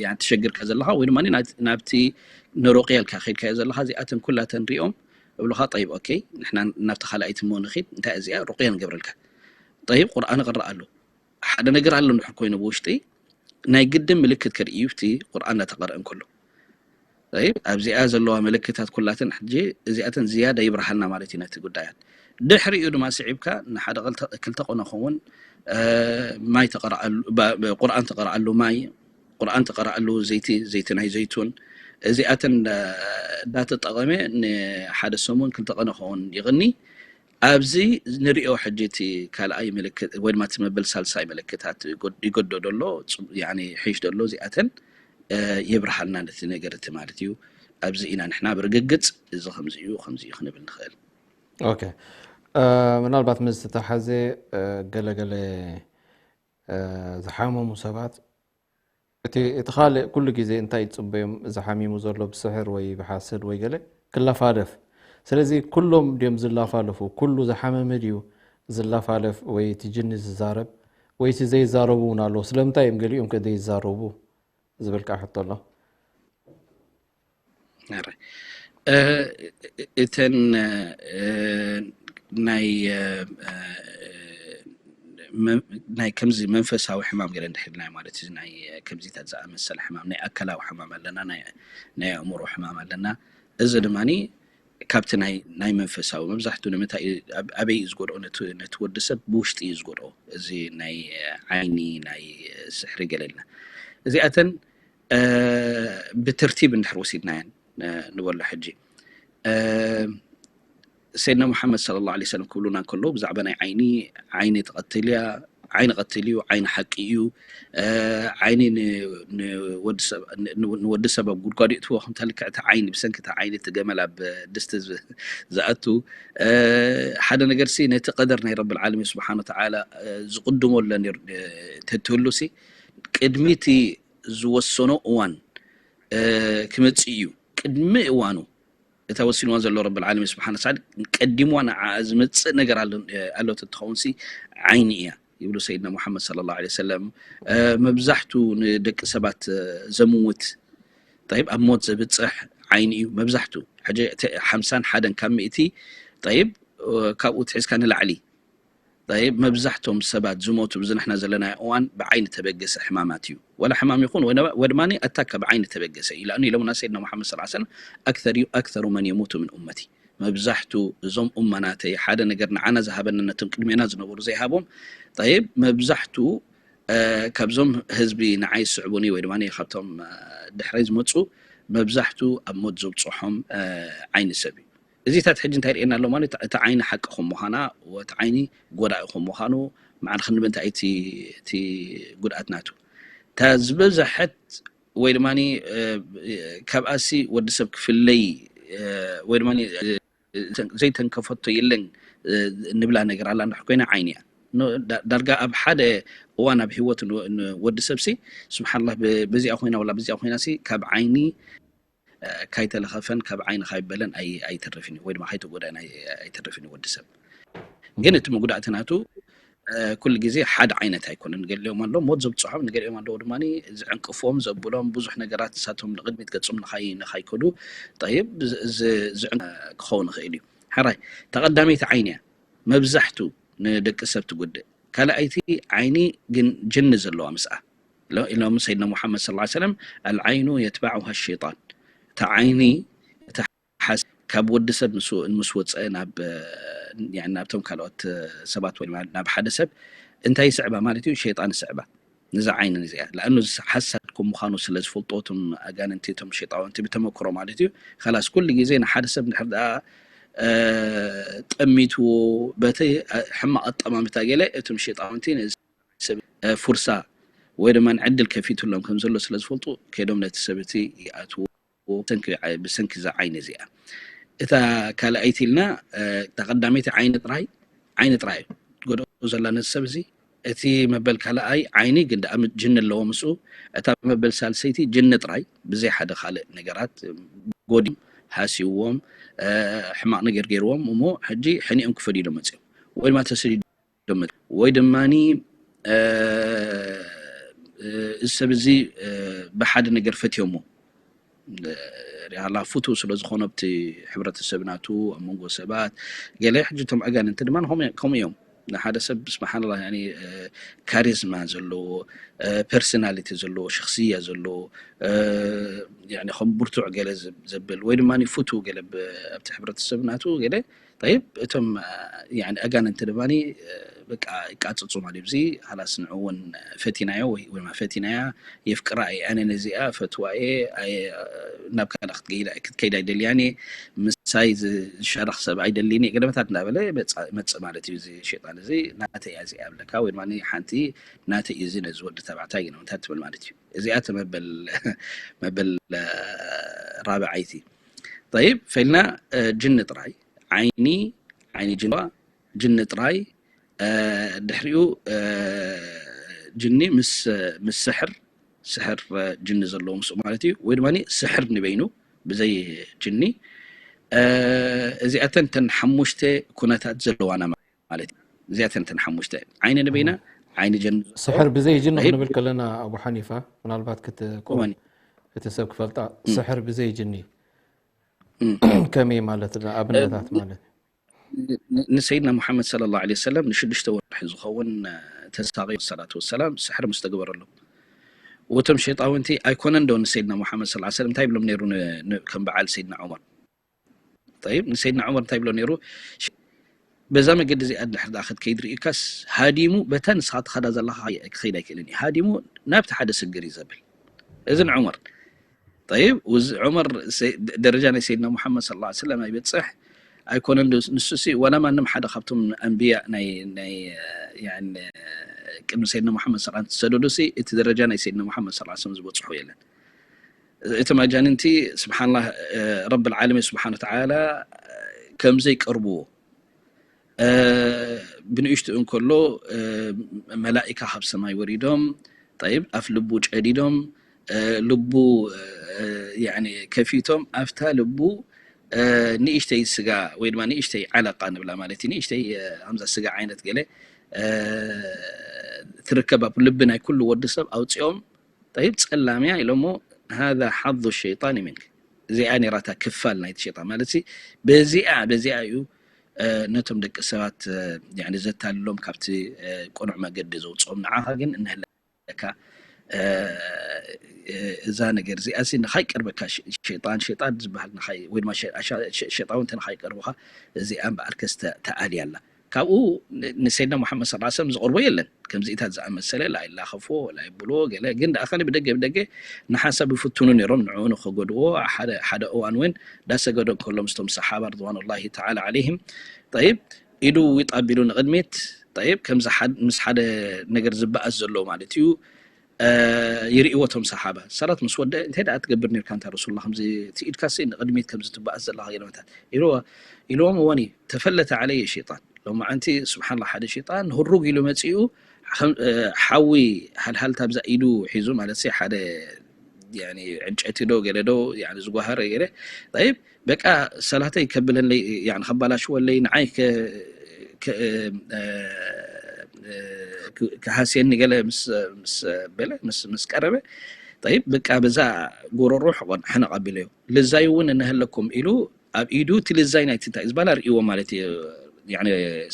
ያ፣ ትሸግርካ ዘለኻ ወይ ድማ ናብቲ፣ ናብቲ ንሩቅያ ኢልካ ከይድካዮ ዘለኻ፣ እዚኣተን ኩላተን ሪኦም እብሉኻ፣ "ጠይብ፣ ኦኬ፣ ንሕና ናብቲ ካልኣይቲ እሞ ንኺድ፣ እንታይ እዚኣ ሩቅያ ንገብረልካ?" ጠይብ፣ ቁርኣን ይቕረእ ኣሎ። ሓደ ነገር ኣሎ እንድሕር ኮይኑ ብውሽጢ፣ ናይ ግድን ምልክት ከርኢ እዩ፣ እቲ ቁርኣን እናተቐረአ እንከሎ። ጠይብ፣ ኣብዚኣ ዘለዋ ምልክታት ኩላተን ሕጂ እዚኣተን ዝያዳ ይብርሃልና ማለት እዩ ነቲ ጉዳያት። ድሕሪኡ ድማ ስዒብካ ንሓደ ክልተ፣ ክልተ ቅነ ክኸውን፣ እ፣ ማይ ተቐርኣሉ፣ ባ-፣ ብ-፣ ቁርኣን ተቐርኣሉ ማይ፣ ቁርኣን ተቐርኣሉ ዘይቲ፣ ዘይቲ ናይ ዘይቱን፣ እዚኣተን እንዳ-፣ እንዳተጠቐመ ንሓደ ሰሙን ክልተ ቅነ ክኸውን ይቕኒ። ኣብዚ ንሪኦ ሕጂ እቲ ካልኣይ ምልክት ወይ ድማ እቲ መበል ሳልሳይ ምልክታት ይጎድ- ይጎዶ ደሎ ጽ- ያኒ ሒሽ ደሎ እዚኣተን እ፣ የብርሃልና ነቲ ነገር እቲ ማለት እዩ። ኣብዚ ኢና ንሕና ብርግግጽ እዚ ከምዚ እዩ ከምዚ እዩ ክንብል ንኽእል። ኦኬ። እ፣ ምናልባት ምስ ዝተሓዘ እ፣ ገለገለ እ፣ ዝሓመሙ ሰባት እቲ እቲ ካልእ ኩሉ ግዜ እንታይ ይጽበዮም፣ እዚ ሓሚሙ ዘሎ ብስሕር ወይ ብሓሰድ ወይ ገለ ክለፋለፍ። ስለዚ ኩሎም ድዮም ዝላፋለፉ? ኩሉ ዝሓመመ ድዩ ዝላፋለፍ ወይ እቲ ጅኒ ዝዛረብ? ወይሲ ዘይዛረቡ እውን ኣለዉ? ስለምንታይ እዮም ገሊኦም ከ ዘይዛረቡ ዝብል ከዓ ሕቶ ኣሎ። ኣረ፣ እ፣ እተን እ፣ ናይ እ፣ መ- ናይ ከምዚ መንፈሳዊ ሕማም ገለ እንድሕር ኢልና ማለት እዩ። ናይ ከምዚታት ዝኣመሰለ ሕማም፣ ናይ ኣካላዊ ሕማም ኣለና፣ ናይ ናይ ኣእምሮ ሕማም ኣለና። እዚ ድማ ካብቲ ናይ ናይ መንፈሳዊ መብዛሕትኡ ንምንታይ እዩ ኣብ- ኣበይ እዩ ዝጎድኦ? ነቲ ነቲ ወዲ ሰብ ብውሽጢ እዩ ዝጎድኦ። እዚ ናይ ዓይኒ ናይ ስሕሪ ገለ ኢልና እዚኣተን እ፣ ብትርቲብ እንድሕር ወሲድናየን እ፣ ንበሎ ሕጂ እ፣ ሰይድና ሙሓመድ ሰለላሁ ዐለይሂ ወሰለም ክብሉና እንከለዉ ብዛዕባ ናይ ዓይኒ ዓይኒ ትቐትል እያ፣ ዓይኒ ቀትል እዩ፣ ዓይኒ ሓቂ እዩ። እ፣ ዓይኒ ን- ንወዲ ሰብ ን- ንወዲ ሰብ ኣብ ጉድጓድ ይእትዎ ከምታ ልክዕ እቲ ዓይኒ ብሰንኪ እቲ ዓይኒ እቲ ገመል ኣብ ድስቲ ዝ- ዝኣቱ እ፣ ሓደ ነገር ሲ ነቲ ቀደር ናይ ረብል ዓለሚን ስብሓን ወተዓላ እ፣ ዝቕድሞ ኣሎ ነይሩ እ፣ ተትህሉ ሲ ቅድሚ እቲ ዝወሰኖ እዋን እ፣ ክመጽእ እዩ። ቅድሚ እዋኑ እታ ወሲንዋ ዘሎ ረብል ዓለሚን ስብሓን ወተዓላ ቀዲምዋ ንዓ ዝመጽእ ነገር ኣሎ ኣሎ ተትኸውን ሲ ዓይኒ እያ ይብሉ ሰይድና ሙሓመድ ሰለላሁ ዐለይሂ ወሰለም። እ፣ መብዛሕቱ ንደቂ ሰባት እ፣ ዘምውት ጠይብ ኣብ ሞት ዘብፅሕ ዓይኒ እዩ መብዛሕቱ። ሕጂ እቲ ሓምሳን ሓደን ካብ ሚእቲ ጠይብ እ፣ ካብኡ ትሒዝካ ንላዕሊ ጠይብ መብዛሕቶም ሰባት ዝሞቱ ብዚ ንሕና ዘለናዮ እዋን ብዓይኒ ተበገሰ ሕማማት እዩ። ወላ ሕማም ይኹን ወደ- ወድማኒ ኣታ ካብ ዓይኒ ተበገሰ እዩ። ለኣኑ ኢሎምና ሰይድና ሙሓመድ ሰለላሁ ዐለይሂ ወሰለም ኣክተር ዩ ኣክተሩ መን የሙቱ ምን ኡመቲ መብዛሕቱ እዞም ኡማ ናተይ ሓደ ነገር ንዓና ዝሃበና ነቶም ቅድሜና ዝነበሩ ዘይሃቦም ጠይብ መብዛሕቱ እ፣ ካብዞም ህዝቢ ንዓይ ዝስዕቡኒ ወይ ድማ ካብቶም እ፣ ድሕረይ ዝመፁ መብዛሕቱ ኣብ ሞት ዘብፅሖም እ፣ ዓይኒ ሰብ እዩ። እዚታት ሕጂ እንታይ ርእየና ኣሎ ማለት እቲ ዓይኒ ሓቂ ከም ምዃና እቲ ዓይኒ ጎዳኢ ከም ምዃኑ ማዕረ ክንብል እንታይ እቲ እቲ ጉድኣት ናቱ እታ ዝበዝሐት ወይ ድማ ካብኣሲ ወዲ ሰብ ክፍለይ እ፣ ወይ ድማ ዘይተንከፈቶ የለን እ፣ ንብላ ነገር ኣላ እንድሕር ኮይና ዓይኒ እያ። ኖ- ዳ- ዳርጋ ኣብ ሓደ እዋን ኣብ ህይወት ን- ንወዲ ሰብ ሲ ስብሓንላ ብ- በዚኣ ኮይና ወላ በዚኣ ኮይና ሲ ካብ ዓይኒ እ፣ ካይተለኸፈን ካብ ዓይኒ ካይበለን ኣይ- ኣይተርፍን እዩ ወይ ድማ ካይተጎዳን ኣይ- ኣይተርፍን እዩ ወዲ ሰብ። ግን እቲ መጉዳእቲ ናቱ እ፣ ኩሉ ግዜ ሓደ ዓይነት ኣይኮነን። ንገሊኦም ኣሎ ሞት ዘብፅሖም፣ ንገሊኦም ኣለዉ ድማ ዝዕንቅፎም ዘብሎም ብዙሕ ነገራት ንሳቶም ንቕድሚት ገጾም ንኻይ ንኻይከዱ ጠይብ ዝ- ዝ- ዝዕን ክኸውን ይኽእል እዩ። ሓራይ ተቐዳመይቲ ዓይኒ እያ መብዛሕቱ ንደቂ ሰብ ትጉድእ። ካልኣይቲ ዓይኒ ግን ጅኒ ዘለዋ ምስኣ ኢሎ- ኢሎም ሰይድና ሙሓመድ ሰለላሁ ዐለይሂ ወሰለም ኣልዓይኑ የትባዑሃ ሸይጣን እታ ዓይኒ እታ ሓስ ካብ ወዲ ሰብ ምስ ምስ ወፀ ናብ ያኒ ናብቶም ካልኦት ሰባት ወይ ድማ ናብ ሓደ ሰብ እንታይ ይስዕባ ማለት እዩ? ሸይጣን ይስዕባ ነዛ ዓይኒ እዚኣ። ለኣኑ ሓሳድ ከም ምዃኑ ስለ ዝፈልጦ እቶም ኣጋንንቲ እቶም ሸይጣውንቲ ብተመክሮ ማለት እዩ። ከላስ ኩሉ ግዜ ንሓደ ሰብ እንድሕር ደኣ እ፣ ጠሚትዎ በቲ ሕማቕ ኣጠማምታ ገለ እቶም ሸይጣውንቲ ነዚ ሰብ እ፣ ፉርሳ ወይ ድማ ዕድል ከፊቱሎም ከም ዘሎ ስለ ዝፈልጡ ከይዶም ነቲ ሰብ እቲ ይኣትዎ ብሰንኪ ብሰንኪ እዛ ዓይኒ እዚኣ እታ ካልኣይቲ ኢልና እታ ቀዳመይቲ ዓይኒ ጥራይ ዓይኒ ጥራይ ጎደኡ ዘላ ነዚ ሰብ እዚ እቲ መበል ካልኣይ ዓይኒ ግን ደኣ ጅኒ ኣለዎ ምስኡ እታ መበል ሳልሰይቲ ጅኒ ጥራይ ብዘይ ሓደ ካልእ ነገራት ጎዲም ሃሲዎም ሕማቕ ነገር ገይርዎም እሞ ሕጂ ሕኒኦም ክፈድዩ ኢሎም መፅኦም ወይ ድማ ተሰዲዶም መፅኦም ወይ ድማ እዚ ሰብ እዚ ብሓደ ነገር ፈትዮሞ ሪሃላ ፍቱ ስለ ዝኾነ ኣብቲ ሕብረተሰብ ናቱ ኣብ መንጎ ሰባት ገለ ሕጂ እቶም ኣጋንንቲ ድማ ከምኡ እዮም ንሓደ ሰብ ስብሓንላ ካሪዝማ ዘለዎ ፐርሶናሊቲ ዘለዎ ሸክስያ ዘለዎ ከም ብርቱዕ ገለ ዘብል ወይ ድማ ፍቱ ገለ ኣብቲ ሕብረተሰብ ናቱ ገለ طيب እቶም ኣጋንንቲ ድማ በቃ ይቃፅፁ ማለት እዚ ላስ ንዑ እውን ፈቲናዮ ወይ ፈቲናያ የፍቅራ እየ ኣነ ነዚኣ ፈትዋ እየ ናብ ካልእ ክትከይድ ኣይደልያን እየ ምሳይ ዝሻረኽ ሰብ ኣይደልን እየ ገለመታት እንዳበለ መፅእ ማለት እዩ እዚ ሸይጣን እዚ ናተይ እያ እዚኣ ይብለካ ወይ ድማ ሓንቲ ናተይ እዩ እዚ ነዚ ወዲ ተባዕታይ ገለመታት ትብል ማለት እዩ እዚኣ መበል መበል ራብዓይቲ طيب ፈልና ጅኒ ጥራይ ዓይኒ ዓይኒ ጅንዋ ጅኒ ጥራይ ድሕሪኡ ጅኒ ምስ ምስ ስሕር ስሕር ጅኒ ዘለዎ ምስኡ ማለት እዩ ወይ ድማ ስሕር ንበይኑ ብዘይ ጅኒ እዚኣተን ተን ሓሙሽተ ኩነታት ዘለዋና ማለት እዩ እዚኣተን ተን ሓሙሽተ ዓይኒ ንበይና ዓይኒ ጅኒ ስሕር ብዘይ ጅኒ ክንብል ከለና ኣቡ ሓኒፋ ምናልባት ክትቆም እቲ ሰብ ክፈልጣ ስሕር ብዘይ ጅኒ ከመይ ማለት ኣብነታት ማለት ንሰይድና ሙሓመድ صلى الله عليه وسلم ንሽዱሽተ ወርሒ ዝኸውን ተሳቒ ሰላቱ ወሰላም ስሕር ምስ ተገበረሎም ወቶም ሸይጣውንቲ ኣይኮነን ዶ ንሰይድና ሙሓመድ صلى الله عليه وسلم እንታይ ይብሎም ነይሩ ከም በዓል ሰይድና ዑመር طيب ንሰይድና ዑመር እንታይ ይብሎ ነይሩ በዛ መገዲ እዚኣ ድሕር ዳ ክትከይድ ርኢካስ ሃዲሙ በታ ንስኻ ትኸዳ ዘለኻ ክኸይድ ኣይክእልን እዩ ሃዲሙ ናብቲ ሓደ ስግር እዩ ዘብል እዝን ዑመር طيب ውዝ ዑመር ደረጃ ናይ ሰይድና ሙሓመድ صلى الله عليه وسلم ኣይበፅሕ ኣይኮነን ንሱ ሲ ወላ ማንም ሓደ ካብቶም ኣንብያ ናይ ናይ ቅድሚ ሰይድና ሙሓመድ صلى الله عليه وسلم ዝሰደዱ ሲ እቲ ደረጃ ናይ ሰይድና ሙሓመድ صلى الله عليه وسلم ዝበፅሑ የለን እቶም ኣጃንንቲ ስብሓንላ ረብ ዓለሚን ስብሓን ተዓላ ከምዘይ ቀርብዎ ብንእሽትኡ እንከሎ መላኢካ ካብ ሰማይ ወሪዶም ጠይብ ኣፍ ልቡ ጨዲዶም ልቡ ከፊቶም ኣብታ ልቡ ንእሽተይ ስጋ ወይ ድማ ንእሽተይ ዓለቃ ንብላ ማለት እዩ ንእሽተይ ከምዛ ስጋ ዓይነት ገለ ትርከብ ኣብ ልቢ ናይ ኩሉ ወዲ ሰብ ኣውፅኦም ጠይብ ፀላምያ ኢሎሞ هذا حظ الشيطان منك እዚኣ ነራታ ክፋል ናይቲ ሸጣን ማለት በዚኣ በዚኣ እዩ ነቶም ደቂ ሰባት ዘታልሎም ካብቲ ቁኑዕ መገዲ ዘውፅኦም ንዓኻ ግን እንህለካ እዛ ነገር እዚኣ ንኻይ ቀርበካ ሸጣን ሸጣን ዝበሃል ወይ ድማ ሸጣውንቲ ንኻይ ቀርቡካ እዚኣ እምበኣርከስ ተኣልያ ኣላ ካብኡ ንሰይድና ሙሓመድ ስ ሰለም ዝቕርቦ የለን ከምዚኢታት ዝኣመሰለ ላይላኸፍዎ ላይብልዎ ገለ ግን ደኣ ከነ ብደገ ብደገ ንሓንሳብ ይፍትኑ ነይሮም ንዕኡ ንኸገድዎ ሓደ እዋን እውን ዳሰገዶ ከሎ ምስቶም ሰሓባ ርድዋኑላሂ ተዓላ ዓለይህም ጠይብ ኢዱ ዊጥ ኣቢሉ ንቕድሚት ጠይብ ከምዚ ምስ ሓደ ነገር ዝበኣስ ዘሎ ማለት እዩ ይርእዎ ቶም ሰሓባ ሰላት ምስ ወደ እንታይ ደኣ ትገብር ነርካ እንታ ረሱሉላ ከምዚ እቲ ኢድካሲ ንቕድሚት ከምዚ ትበኣስ ዘለኻ ገለመታት ኢልዎ ኢልዎም እወኒ ተፈለተ ዓለየ ሸይጣን ሎማዓንቲ ስብሓንላ ሓደ ሸይጣን ህሩግ ኢሉ መፂኡ ሓዊ ሃልሃልታ ብዛ ኢዱ ሒዙ ማለት ሓደ ዕንጨቲ ዶ ገለ ዶ ዝጓሃረ ገለ ይብ በቃ ሰላተይ ከብለለይ ከባላሽወለይ ንዓይ ክሃስየኒ ገለ ምስ በለ ምስ ቀረበ ይብ በቃ በዛ ጎረሮ ሕቆን ሕነቕ ኣቢለዮ ልዛይ እውን እንህለኩም ኢሉ ኣብ ኢዱ እቲ ልዛይ ናይቲ እንታይ ዝበላ ርእዎ ማለት እዩ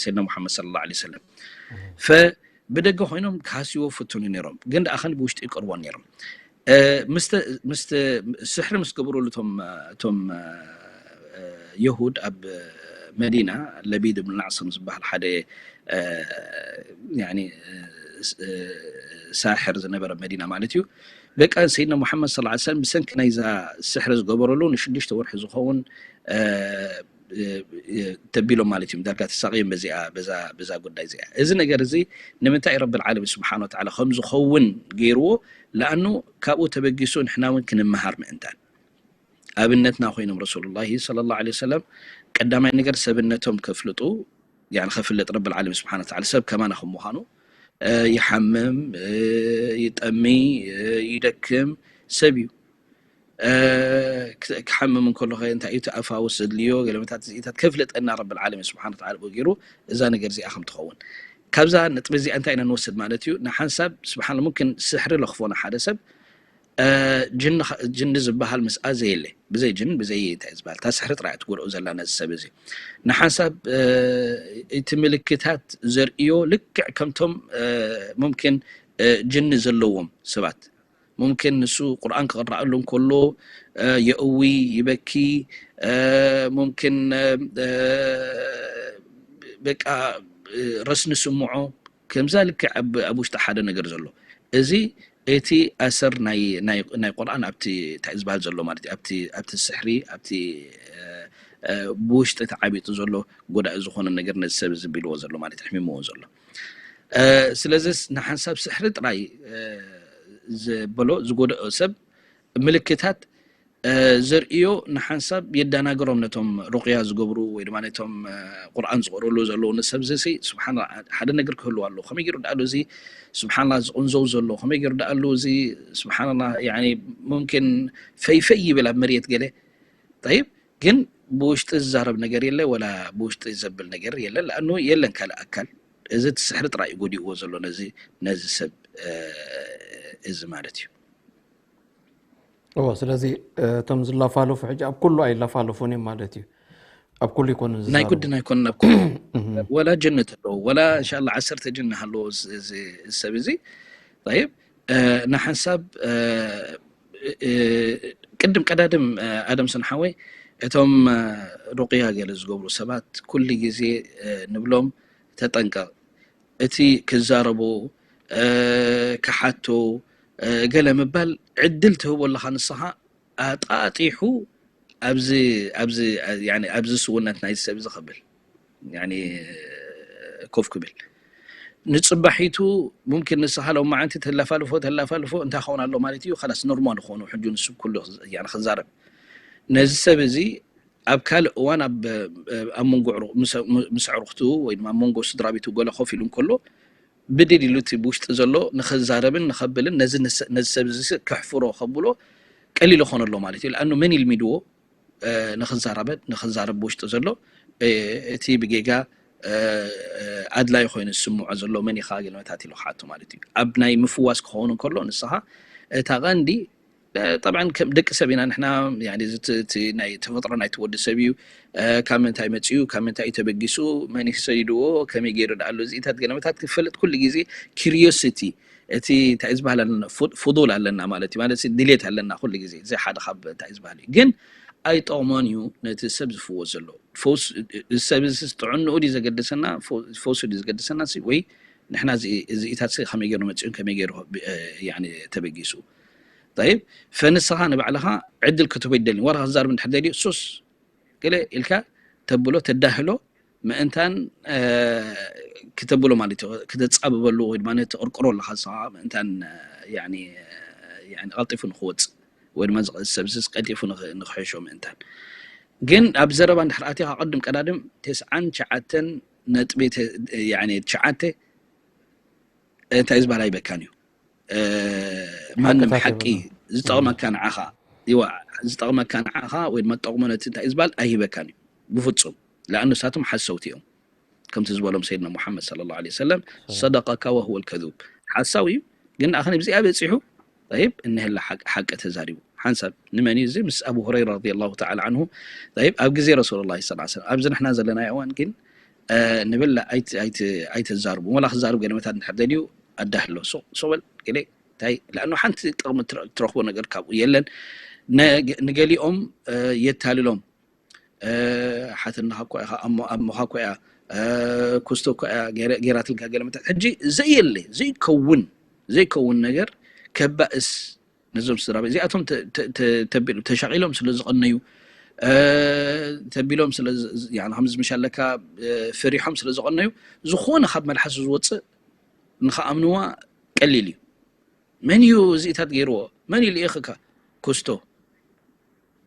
ሰይድና ሙሓመድ ስለ ላ ሰለም ብደገ ኮይኖም ክሃስይዎ ፍትኑ ነይሮም ግን ደኣ ከን ብውሽጢ ይቀርቦ ነይሮም ምስቲ ስሕሪ ምስ ገበሩሉ እቶም የሁድ ኣብ መዲና ለቢድ ብን ዓስም ዝበሃል ሓደ ሳሕር ዝነበረ መዲና ማለት እዩ በቃ ሰይድና ሙሓመድ ስ ሰለም ብሰንኪ ናይዛ ስሕሪ ዝገበረሉ ንሽዱሽተ ወርሒ ዝኸውን ተቢሎም ማለት እዮም ዳርጋ ተሳቂዮም በዚኣ በዛ ጉዳይ እዚኣ እዚ ነገር እዚ ንምንታይ ረቢ ዓለሚን ስብሓን ወተዓላ ከም ዝኸውን ገይርዎ ለኣኑ ካብኡ ተበጊሱ ንሕና እውን ክንመሃር ምእንታን ኣብነትና ኮይኖም ረሱሉላሂ ሰለላሁ ዐለይሂ ወሰለም ቀዳማይ ነገር ሰብነቶም ከፍልጡ ከፍልጥ ረቢ ዓለሚን ስብሓን ወተዓላ ሰብ ከማና ከም ምዃኑ ይሓምም ይጠሚ ይደክም ሰብ እዩ ክሓምም እንከሎ እንታይ እዩ ኣፋውስ ዘድልዮ ገለመታት እዚኢታት ከፍልጠና ረቢ ዓለሚን ስብሓን ወተዓላ ገይሩ እዛ ነገር እዚኣ ከም ትኸውን ካብዛ ነጥቢ እዚኣ እንታይ ኢና ንወስድ ማለት እዩ ንሓንሳብ ስብሓን ሙምኪን ስሕሪ ለኽፎ ንሓደ ሰብ ጅኒ ዝበሃል ምስኣ ዘየለ ብዘይ ጅን ብዘይ እንታይ ዝበሃል እታ ስሕሪ ጥራይ ትጎድኦ ዘላ ነዚ ሰብ እዚ ንሓንሳብ እቲ ምልክታት ዘርእዮ ልክዕ ከምቶም ሙምኪን ጅኒ ዘለዎም ሰባት ሙምኪን ንሱ ቁርኣን ክቕረኣሉ እንከሎ የእዊ፣ ይበኪ፣ ሙምኪን በቃ ረስኒ ስምዖ። ከምዛ ልክዕ ኣብ ውሽጢ ሓደ ነገር ዘሎ፣ እዚ እቲ ኣሰር ናይ ቁርኣን ኣብቲ እንታይ ዝበሃል ዘሎ ማለት እዩ፣ ኣብቲ ስሕሪ፣ ኣብቲ ብውሽጢ ተዓቢጡ ዘሎ ጎዳኢ ዝኾነ ነገር ነዚ ሰብ እዚ ቢልዎ ዘሎ ማለት እዩ፣ ኣሕሚምዎ ዘሎ። ስለዚስ ንሓንሳብ ስሕሪ ጥራይ ዘበሎ ዝጎደኦ ሰብ ምልክታት ዘርእዮ ንሓንሳብ የደናግሮም ነቶም ሩቕያ ዝገብሩ ወይ ድማ ነቶም ቁርኣን ዝቕርሉ ዘለዉ ንሰብ እዚ። ስብሓንላ፣ ሓደ ነገር ክህልዋ ኣለዎ። ከመይ ገይሩ ደኣሉ እዚ ስብሓንላ ዝቕንዘው ዘሎ? ከመይ ገይሩ ደኣሉ እዚ ስብሓንላ? ሙምኪን ፈይፈይ ይብል ኣብ መሬት ገለ። ጠይብ፣ ግን ብውሽጢ ዝዛረብ ነገር የለ፣ ወላ ብውሽጢ ዘብል ነገር የለ። ለኣኑ የለን ካልእ ኣካል። እዚ እቲ ስሕሪ ጥራይ እዩ ጎዲእዎ ዘሎ ነዚ ሰብ እዚ ማለት እዩ። እዎ፣ ስለዚ እቶም ዝላፋለፉ ሕጂ ኣብ ኩሉ ኣይላፋለፉን እዮም ማለት እዩ። ኣብ ኩሉ ይኮኑ ናይ ዝዛረቡ። ግድን ኣይኮነን። ኣብ ኩሉ ወላ ጀነት ኣለዎ፣ ወላ እንሻላ ዓሰርተ ጀና ኣለዎ እዚ ሰብ እዚ። ይብ ንሓንሳብ ቅድም ቀዳድም ኣደም ሰንሓወይ እቶም ሩቅያ ገለ ዝገብሩ ሰባት ኩሉ ግዜ ንብሎም ተጠንቀቕ። እቲ ክዛረቡ ክሓቱ ገለ ምባል ዕድል ትህቦ ኣለኻ። ንስኻ ኣጣጢሑ ኣብዚ ኣብዚ ኣብዚ ስውነት ናይ ሰብ ዝኸብል ኮፍ ክብል ንፅባሒቱ ሙምኪን ንስኻ ሎም መዓንቲ ተላፋልፎ ተላፋልፎ እንታይ ኸውን ኣሎ ማለት እዩ። ላስ ኖርማል ኾኑ ሕጂ ንሱ ኩሉ ክዛረብ ነዚ ሰብ እዚ ኣብ ካልእ እዋን ኣብ መንጎ ምስ ኣዕሩኽቱ ወይ ድማ ኣብ መንጎ ስድራ ቤቱ ገለ ኮፍ ኢሉ እንከሎ ብድድ ኢሉ እቲ ብውሽጢ ዘሎ ንኸዛረብን ንኸብልን ነዚ ሰብ እዚ ከሕፍሮ ከብሎ ቀሊል ይኾነሎ ማለት እዩ። ለኣኑ መን ይልሚድዎ ንኽዛረበ ንኽዛረብ ብውሽጢ ዘሎ እቲ ብጌጋ ኣድላይ ኮይኑ ዝስምዖ ዘሎ መን ኢኻ ገለመታት ኢሉ ክሓቱ ማለት እዩ። ኣብ ናይ ምፍዋስ ክኸውን እንከሎ ንስኻ እታ ቀንዲ ጠብዓ ከም ደቂ ሰብ ኢና ንሕና። እዚ ናይ ተፈጥሮ ናይቲ ወዲ ሰብ እዩ። ካብ ምንታይ መፅኡ፣ ካብ ምንታይ እዩ ተበጊሱ፣ መን ይሰይድዎ፣ ከመይ ገይሩ ደኣሉ እዚኢታት ገለመታት ክፈልጥ ኩሉ ግዜ ኪሪዮሲቲ እቲ እንታይ ዝበሃል ኣለና ፍዱል ኣለና ማለት እዩ። ማለት ድሌት ኣለና ኩሉ ግዜ እዚ ሓደ ካብ እንታይ ዝበሃል እዩ። ግን ኣይጠቕሞን እዩ ነቲ ሰብ ዝፍወስ ዘሎ። ሰብ ጥዕንኡ ድዩ ዘገድሰና፣ ፈውሱ ድዩ ዘገድሰና ወይ ንሕና እዚኢታት ከመይ ገይሩ መፅኡን ከመይ ገይሩ ተበጊሱ። ይብ ፈንስኻ ንባዕልኻ ዕድል ክትህቦ ይደልዩ ዋላ ክዛርብ እንድሕር ደልዩ ሱስ ገለ ኢልካ ተብሎ ተዳህሎ ምእንታን ክተብሎ ማለት እዩ። ክተፃብበሉ ወይ ድማ ተቕርቅሮ ኣለካ ንስኻ ምእንታን ቀልጢፉ ንክወፅእ ወይ ድማ ሰብ ቀልጢፉ ንክሕሾ ምእንታን። ግን ኣብ ዘረባ እንድሕር ኣቲኻ ቅድም ቀዳድም ተስዓን ትሽዓተን ነጥቢ ትሽዓተ እንታይ ዝበሃል ኣይበካን እዩ። ማንም ሓቂ ዝጠቕመካ ንዓኻ ይዋ ዝጠቕመካ ንዓኻ ወይ ድማ ጠቕሞ ነቲ እንታይ ዝበሃል ኣይህበካን እዩ ብፍፁም። ለኣኑ ንሳቶም ሓሰውቲ እዮም። ከምቲ ዝበሎም ሰይድና ሙሓመድ صلى الله عليه وسلم صدقك وهو الكذوب ሓሳው እዩ። ግን ንኣኸ ብዚኣ በፂሑ ይብ እንህላ ሓቂ ተዛሪቡ ሓንሳብ ንመን እዩ እዚ ምስ ኣቡ ሁረይራ رضي الله تعالى عنه ይብ ኣብ ግዜ ረሱል ላ صلى الله عليه وسلم ኣብዚ ንሕና ዘለና እዋን ግን ንብል ኣይተዛርቡ ወላ ክዛርብ ገለመታት እንድሕር ደልዩ ኣዳህሎ ሶበል ገለ እንታይ ለኣኑ ሓንቲ ጥቕሚ ትረኽቦ ነገር ካብኡ የለን። ንገሊኦም የታልሎም ሓትንኻ እኳ ኢኻ ኣሞኻ እኳ እያ ኩስቶ እኳ እያ ገይራትልካ ገለመታት ሕጂ ዘየለ ዘይከውን ዘይከውን ነገር ከባእስ ነዞም ስድራ ቤት እዚኣቶም ተቢሉ ተሻቒሎም ስለ ዝቐነዩ ተቢሎም ስለ ከምዚ ምሻለካ ፈሪሖም ስለ ዝቐነዩ ዝኾነ ካብ መልሓሱ ዝወፅእ ንኽኣምንዋ ቀሊል እዩ። መን እዩ እዚኢታት ገይርዎ? መን እዩ ልኢኽካ? ኩስቶ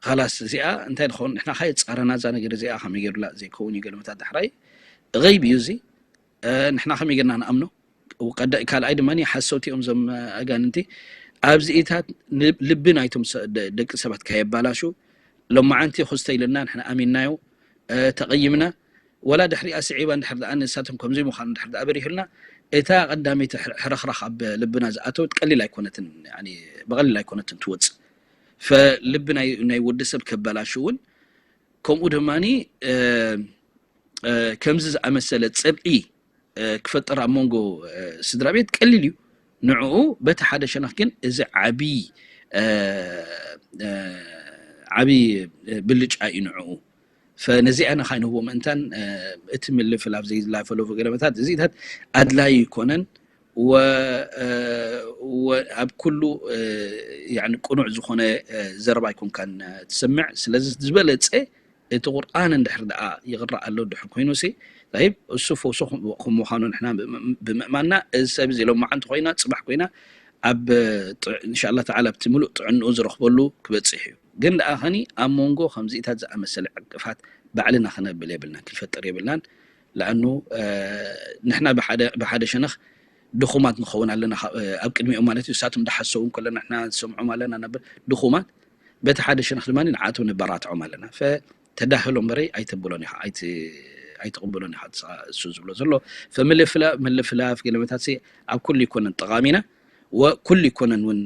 ኻላስ እዚኣ እንታይ ንኸውን ንሕና ካየ ፃረና እዛ ነገር እዚኣ ከመይ ገይሩላ ዘይከውን እዩ ገለመታት ዳሕራይ غيب እዩ እዚ ንሕና ከመይ ገርና ንኣምኖ? ካልኣይ ድማ ሓሰውቲ እዮም ዞም ኣጋንንቲ። ኣብዚኢታት ልቢ ናይቶም ደቂ ሰባት ካየባላሹ ሎማዓንቲ ኩስቶ ኢልና ንሕና ኣሚንናዮ ተቐይምና ወላ ድሕሪኣ ስዒባ እንድሕር ደኣ ንሳቶም ከምዚ ምዃኑ እንድሕር ደኣ በሪሁልና እታ ቀዳመይቲ ሕረኽራኽ ኣብ ልብና ዝኣተወት ቀሊል ኣይኮነትን ብቐሊል ኣይኮነትን ትወፅእ። ፈልቢ ናይ ወዲ ሰብ ከበላሹ እውን ከምኡ ድማ ከምዚ ዝኣመሰለ ፅብዒ ክፈጥር ኣብ መንጎ ስድራ ቤት ቀሊል እዩ። ንዕኡ በቲ ሓደ ሸነኽ ግን እዚ ዓብዪ ዓብዪ ብልጫ እዩ ንዕኡ። ፈነዚኣ ንኻይንህቦ ምእንታን እቲ ምልፍላፍ ዘይዝላፈለፉ ገለመታት እዚታት ኣድላይ ይኮነን። ኣብ ኩሉ ቅኑዕ ዝኾነ ዘረባ ኣይኮንካን ትሰምዕ። ስለዚ ዝበለፀ እቲ ቁርኣን እንድሕር ደኣ ይቕራእ ኣሎ እንድሕር ኮይኑ ሲ፣ ጠይብ፣ እሱ ፈውሱ ከም ምዃኑ ንሕና ብምእማንና፣ እዚ ሰብ እዚ ሎማዓንቲ ኮይና፣ ጽባሕ ኮይና፣ ኣብ እንሻላ ተዓላ ኣብቲ ምሉእ ጥዕንኡ ዝረኽበሉ ክበጽሕ እዩ። ግን ደኣ ኸኒ ኣብ መንጎ ከምዚኢታት ዝኣመሰለ ዕንቅፋት ባዕልና ክነብል የብልናን፣ ክንፈጥር የብልናን። ለኣኑ ንሕና ብሓደ ሸነኽ ድኹማት ንኸውን ኣለና ኣብ ቅድሚኦም ማለት እዩ። እሳቶም ዳሓሰቡ እንከለና ንሕና ንሰምዖም ኣለና ነበር ድኹማት። በቲ ሓደ ሸነኽ ድማ ንዓቶም ንበራትዖም ኣለና። ተዳህሎ እምበረይ ኣይተብሎን ኢኻ ኣይትቕበሎን ኢኻ እሱ ዝብሎ ዘሎ። ምልፍላፍ ገለመታት ኣብ ኩሉ ይኮነን ጠቓሚና ወኩሉ ይኮነን እውን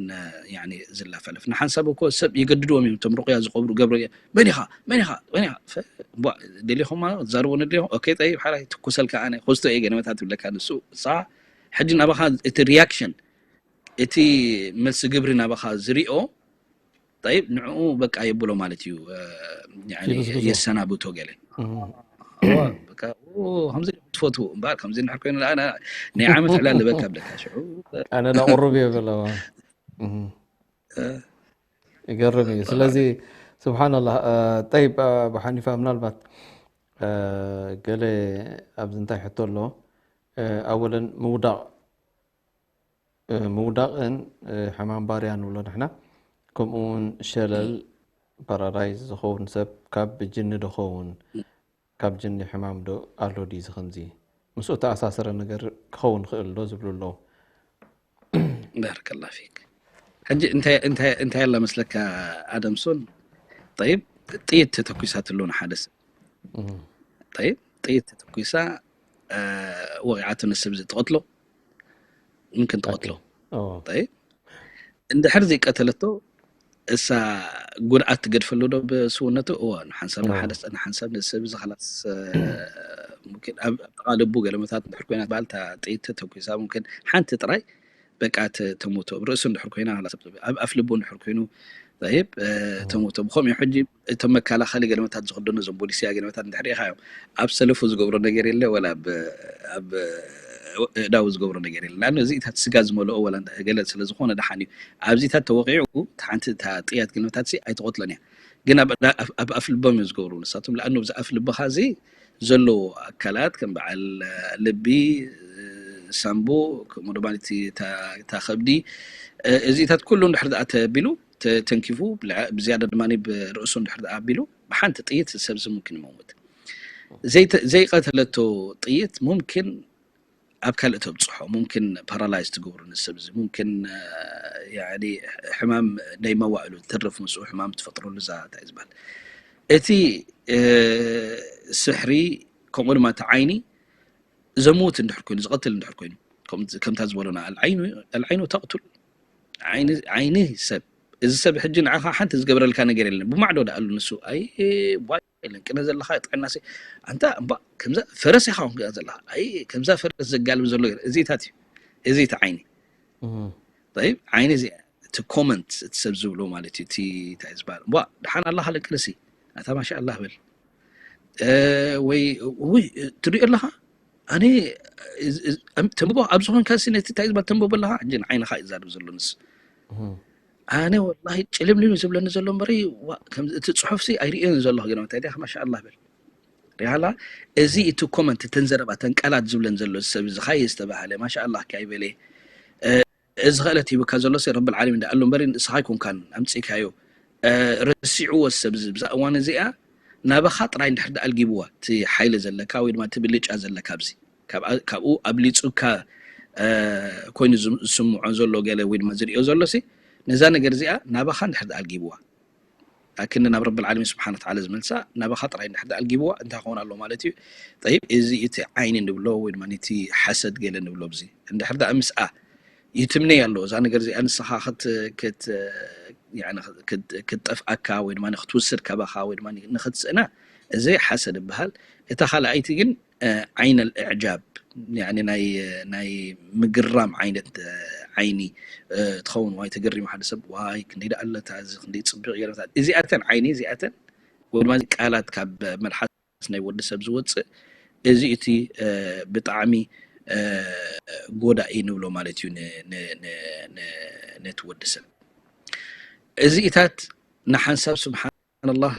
ዝላፈለፍ ንሓንሳብ እኮ ሰብ የገድድዎም እዮም። እቶም ርቁያ ዝቀብሩ ገብረ መን ኢኻ መን ኢኻ መን ኢኻ ደሊኹም ትዛርቦ ነድሊኹም ኦኬ ጠይብ ሓራይ ትኩሰልካ ኣነ ኮስቶ እየ ገለመታት ትብለካ ንሱ ሳ ሕጂ ናባኻ እቲ ሪያክሽን እቲ መልሲ ግብሪ ናባኻ ዝሪኦ ጠይብ ንዕኡ በቃ የብሎ ማለት እዩ። የሰናብቶ ገለ ከምዚ ትፈትዉ እምበኣር ከምዚ እንድሕር ኮይኑ ናይ ዓመት ዕላል ልበካ ብለካ ሽዑ ኣነ ዳ ቁሩብ እየ ብለዋ ይገርም እዩ። ስለዚ ስብሓንላህ ጠይብ ኣቡ ሓኒፋ ምናልባት ገለ ኣብዚ እንታይ ሕቶ ኣሎ ኣወለን ምውዳቕ ምውዳቕን ሕማም ባርያ ንብሎ ንሕና ከምኡ እውን ሸለል ፓራላይዝ ዝኸውን ሰብ ካብ ጅኒ ዶ ኸውን ካብ ጅኒ ሕማም ዶ ኣሎ ድዩ ከምዚ ምስኡ ተኣሳሰረ ነገር ክኸውን ይኽእል ዶ ዝብሉ ኣለዉ። ባረከላ ፊክ። ሕጂ እንታይ ኣላ መስለካ ኣደምሶን ጠይብ ጥይት ተተኩሳትሉ ንሓደ ሰብ ጠይብ ጥይት ተተኩሳ ወቂዓቶ ነሰብ እዚ ትቐትሎ ምምክን ትቐትሎ እንድሕር ዘይቀተለቶ እሳ ጉድኣት ትገድፈሉ ዶ ብስውነቱ እወ ንሓንሳብ ንሓንሳብ ነሰብ እዚ ላስ ኣብ ጥቓ ልቡ ገለመታት እንድሕር ኮይና ትበሃል እታ ጥይት ተተኩሳ ምምክን ሓንቲ ጥራይ በቃ ተሞቶ ርእሱ እንድሕር ኮይና ኣብ ኣፍ ልቡ እንድሕር ኮይኑ ይብ ተሞቶ ብኸምኡ ሕጂ እቶም መከላኸሊ ገለመታት ዝኽደኑ እዞም ቦሊስያ ገለመታት እንድሕር ኢኻ እዮም ኣብ ሰለፉ ዝገብሮ ነገር የለ ወላ ኣብ እዳው ዝገብሮ ነገር የለ ኣ እዚታት ስጋ ዝመልኦ ወላ ገለ ስለዝኾነ ደሓን እዩ ኣብዚታት ተወቂዑ ሓንቲ እታ ጥያት ገለመታት ኣይተቆትለን እያ ግን ኣብ ኣፍ ልቦም እዮም ዝገብሩ ንሳቶም ለኣኑ ኣብዚ ኣፍ ልብኻ እዚ ዘለዎ ኣካላት ከም በዓል ልቢ ሳምቡ ከምኡ ድማ እታ ከብዲ እዚታት ኩሉ እንድሕር ደኣ ተቢሉ ተንኪፉ ብዝያዳ ድማ ብርእሱ እንድሕር ደኣ ኣቢሉ ብሓንቲ ጥይት ሰብ ዝምክን ይመውት ዘይቀተለቶ ጥይት ሙምኪን ኣብ ካልእ ተብፅሖ ሙምኪን ፓራላይዝ ትገብሩ ንሰብ እዚ ሙምኪን ሕማም ናይ መዋእሉ ትርፍ ምስኡ ሕማም ትፈጥረሉ እዛ እንታይ ዝበሃል እቲ ስሕሪ ከምኡ ድማ እቲ ዓይኒ ዘሙት እንድሕር ኮይኑ ዝቐትል እንድሕር ኮይኑ ከምታ ዝበሎና ኣልዓይኑ ተቕቱል ዓይኒ ሰብ እዚ ሰብ ሕጂ ንዓኻ ሓንቲ ዝገብረልካ ነገር የለን ብማዕዶ ደኣሉ ንሱ ኣይ ዋ የለን ቅነ ዘለኻ ጥዕና ኣንታ እባ ከምዛ ፈረስ ኢኻ ውን ዘለኻ ኣይ ከምዛ ፈረስ ዘጋልብ ዘሎ እዚታት እዩ እዚ እቲ ዓይኒ ይብ ዓይኒ እዚ እቲ ኮመንት እቲ ሰብ ዝብሎ ማለት እዩ እቲ እንታይ ዝበሃል ዋ ደሓን ኣለኻ ለቅርሲ ኣታ ማሻ ኣላ በል ወይ ትሪኦ ኣለኻ ኣነ ተንብቦ ኣብ ዝኾንካ ነቲ እንታይ ዝበሃል ተንብቦ ኣለኻ ሕጂ ንዓይንኻ እዩ ዛርብ ዘሎ ንስ ኣነ ወላሂ ጭልምልም ዝብለኒ ዘሎ እምበሪ እቲ ፅሑፍሲ ኣይርእዮን ዘለኹ ገለ እንታይ ዲኻ ማሻ ኣላ በል ሪሃላ እዚ እቲ ኮመንት እተን ዘረባ ተን ቃላት ዝብለን ዘሎ ሰብ ዝኻየ ዝተባሃለ ማሻ ኣላ ካይ በለ እዚ ክእለት ሂብካ ዘሎ ሲ ረብል ዓለሚን ደኣ ኣሎ እምበሪ ንስኻ ኣይኮንካን ኣምጺእካዮ ረሲዕዎ ሰብ እዚ ብዛ እዋን እዚኣ ናባኻ ጥራይ እንድሕር ደኣ ኣልጊብዋ እቲ ሓይሊ ዘለካ ወይ ድማ እቲ ብልጫ ዘለካ ኣብዚ ካብኡ ኣብሊፁካ ኮይኑ ዝስምዖ ዘሎ ገለ ወይ ድማ ዝሪኦ ዘሎ ሲ ነዛ ነገር እዚኣ ናባኻ እንድሕር ደኣ ኣልጊብዋ ኣክንዲ ናብ ረብል ዓለሚን ስብሓን ወተዓላ ዝመልሳ ናባኻ ጥራይ እንድሕር ደኣ ኣልጊብዋ እንታይ ክኸውን ኣሎ ማለት እዩ ጠይብ እዚ እቲ ዓይኒ ንብሎ ወይ ድማ እቲ ሓሰድ ገለ ንብሎ ብዚ እንድሕር ደኣ ምስኣ ይትምነይ ኣሎ እዛ ነገር እዚኣ ንስኻ ክትጠፍኣካ ወይ ድማ ክትውስድ ካባኻ ወይ ድማ ንክትስእና እዚ ሓሰድ ይበሃል እታ ካልኣይቲ ግን ዓይነ ልእዕጃብ ያኒ ናይ ናይ ምግራም ዓይነት ዓይኒ ትኸውን። ዋይ ተገሪሙ ሓደ ሰብ፣ ዋይ ክንደይ ደኣ ኣለታ፣ እዚ ክንደይ ፅብቅ ገይረታ። እዚኣተን ዓይኒ እዚኣተን ወይ ድማ ቃላት ካብ መልሓስ ናይ ወዲ ሰብ ዝወፅእ፣ እዚ እቲ ብጣዕሚ ጎዳኢ ንብሎ ማለት እዩ ነቲ ወዲ ሰብ። እዚኢታት ንሓንሳብ ስብሓን ስብሓንላህ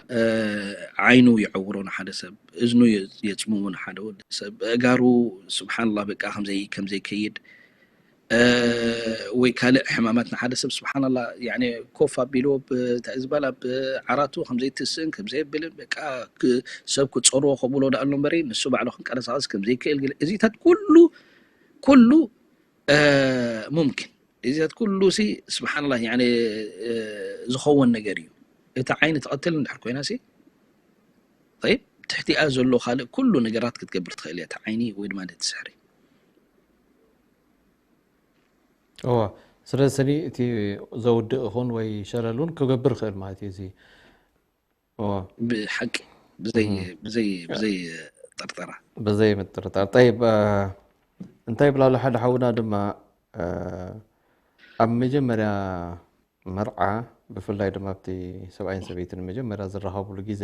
ዓይኑ ይዕውሮ ንሓደ ሰብ፣ እዝኑ የፅምሙ ንሓደ ወዲ ሰብ፣ ኣእጋሩ ስብሓንላህ በቃ ከምዘይ ከምዘይከይድ ወይ ካልእ ሕማማት ንሓደ ሰብ ስብሓንላህ ያኒ ኮፍ ኣቢልዎ እንታይ ዝበል ኣብ ዓራቱ ከምዘይትስእን ከምዘይብልን በቃ ሰብ ክፀርዎ ከብሎ ዳኣሎ እምበሪ ንሱ ባዕሉ ክንቀሳቀስ ከምዘይክእል ገለ እዚታት ኩሉ ኩሉ ሙምኪን እዚታት ኩሉ ሲ ስብሓንላህ ያኒ ዝኸውን ነገር እዩ። እታ ዓይኒ ትቐትል እንድሕር ኮይና ሲ ጠይብ ትሕቲኣ ዘሎ ካልእ ኩሉ ነገራት ክትገብር ትኽእል እያ። እታ ዓይኒ ወይ ድማ ነቲ ስሕሪ። እዎ ስለዚ ስኒ እቲ ዘውድእ ይኹን ወይ ሸለሉን ክገብር ይኽእል ማለት እዩ። እዚ እዎ ብሓቂ ብዘይ ብዘይ ብዘይ ጥርጠራ። ብዘይ ምጥርጣር። ጠይብ እንታይ ይብላሉ ሓደ ሓውና ድማ ኣብ መጀመርያ መርዓ ብፍላይ ድማ ኣብቲ ሰብኣይን ሰበይትን መጀመርያ ዝራኸብሉ ግዜ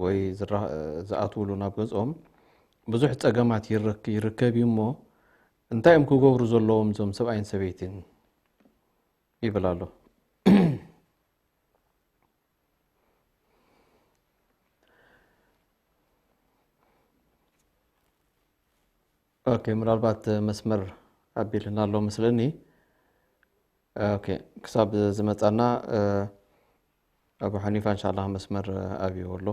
ወይ ዝኣትውሉ ናብ ገዝኦም ብዙሕ ፀገማት ይርከብ እዩ እሞ እንታይ እዮም ክገብሩ ዘለዎም እዞም ሰብኣይን ሰበይትን ይብል ኣሎ። ኦኬ ምናልባት መስመር ኣቢልና ኣሎ መስለኒ። ኦኬ ክሳብ ዝመጻና ኣቡ ሓኒፋ እንሻላ መስመር ኣብይዎ ኣሎ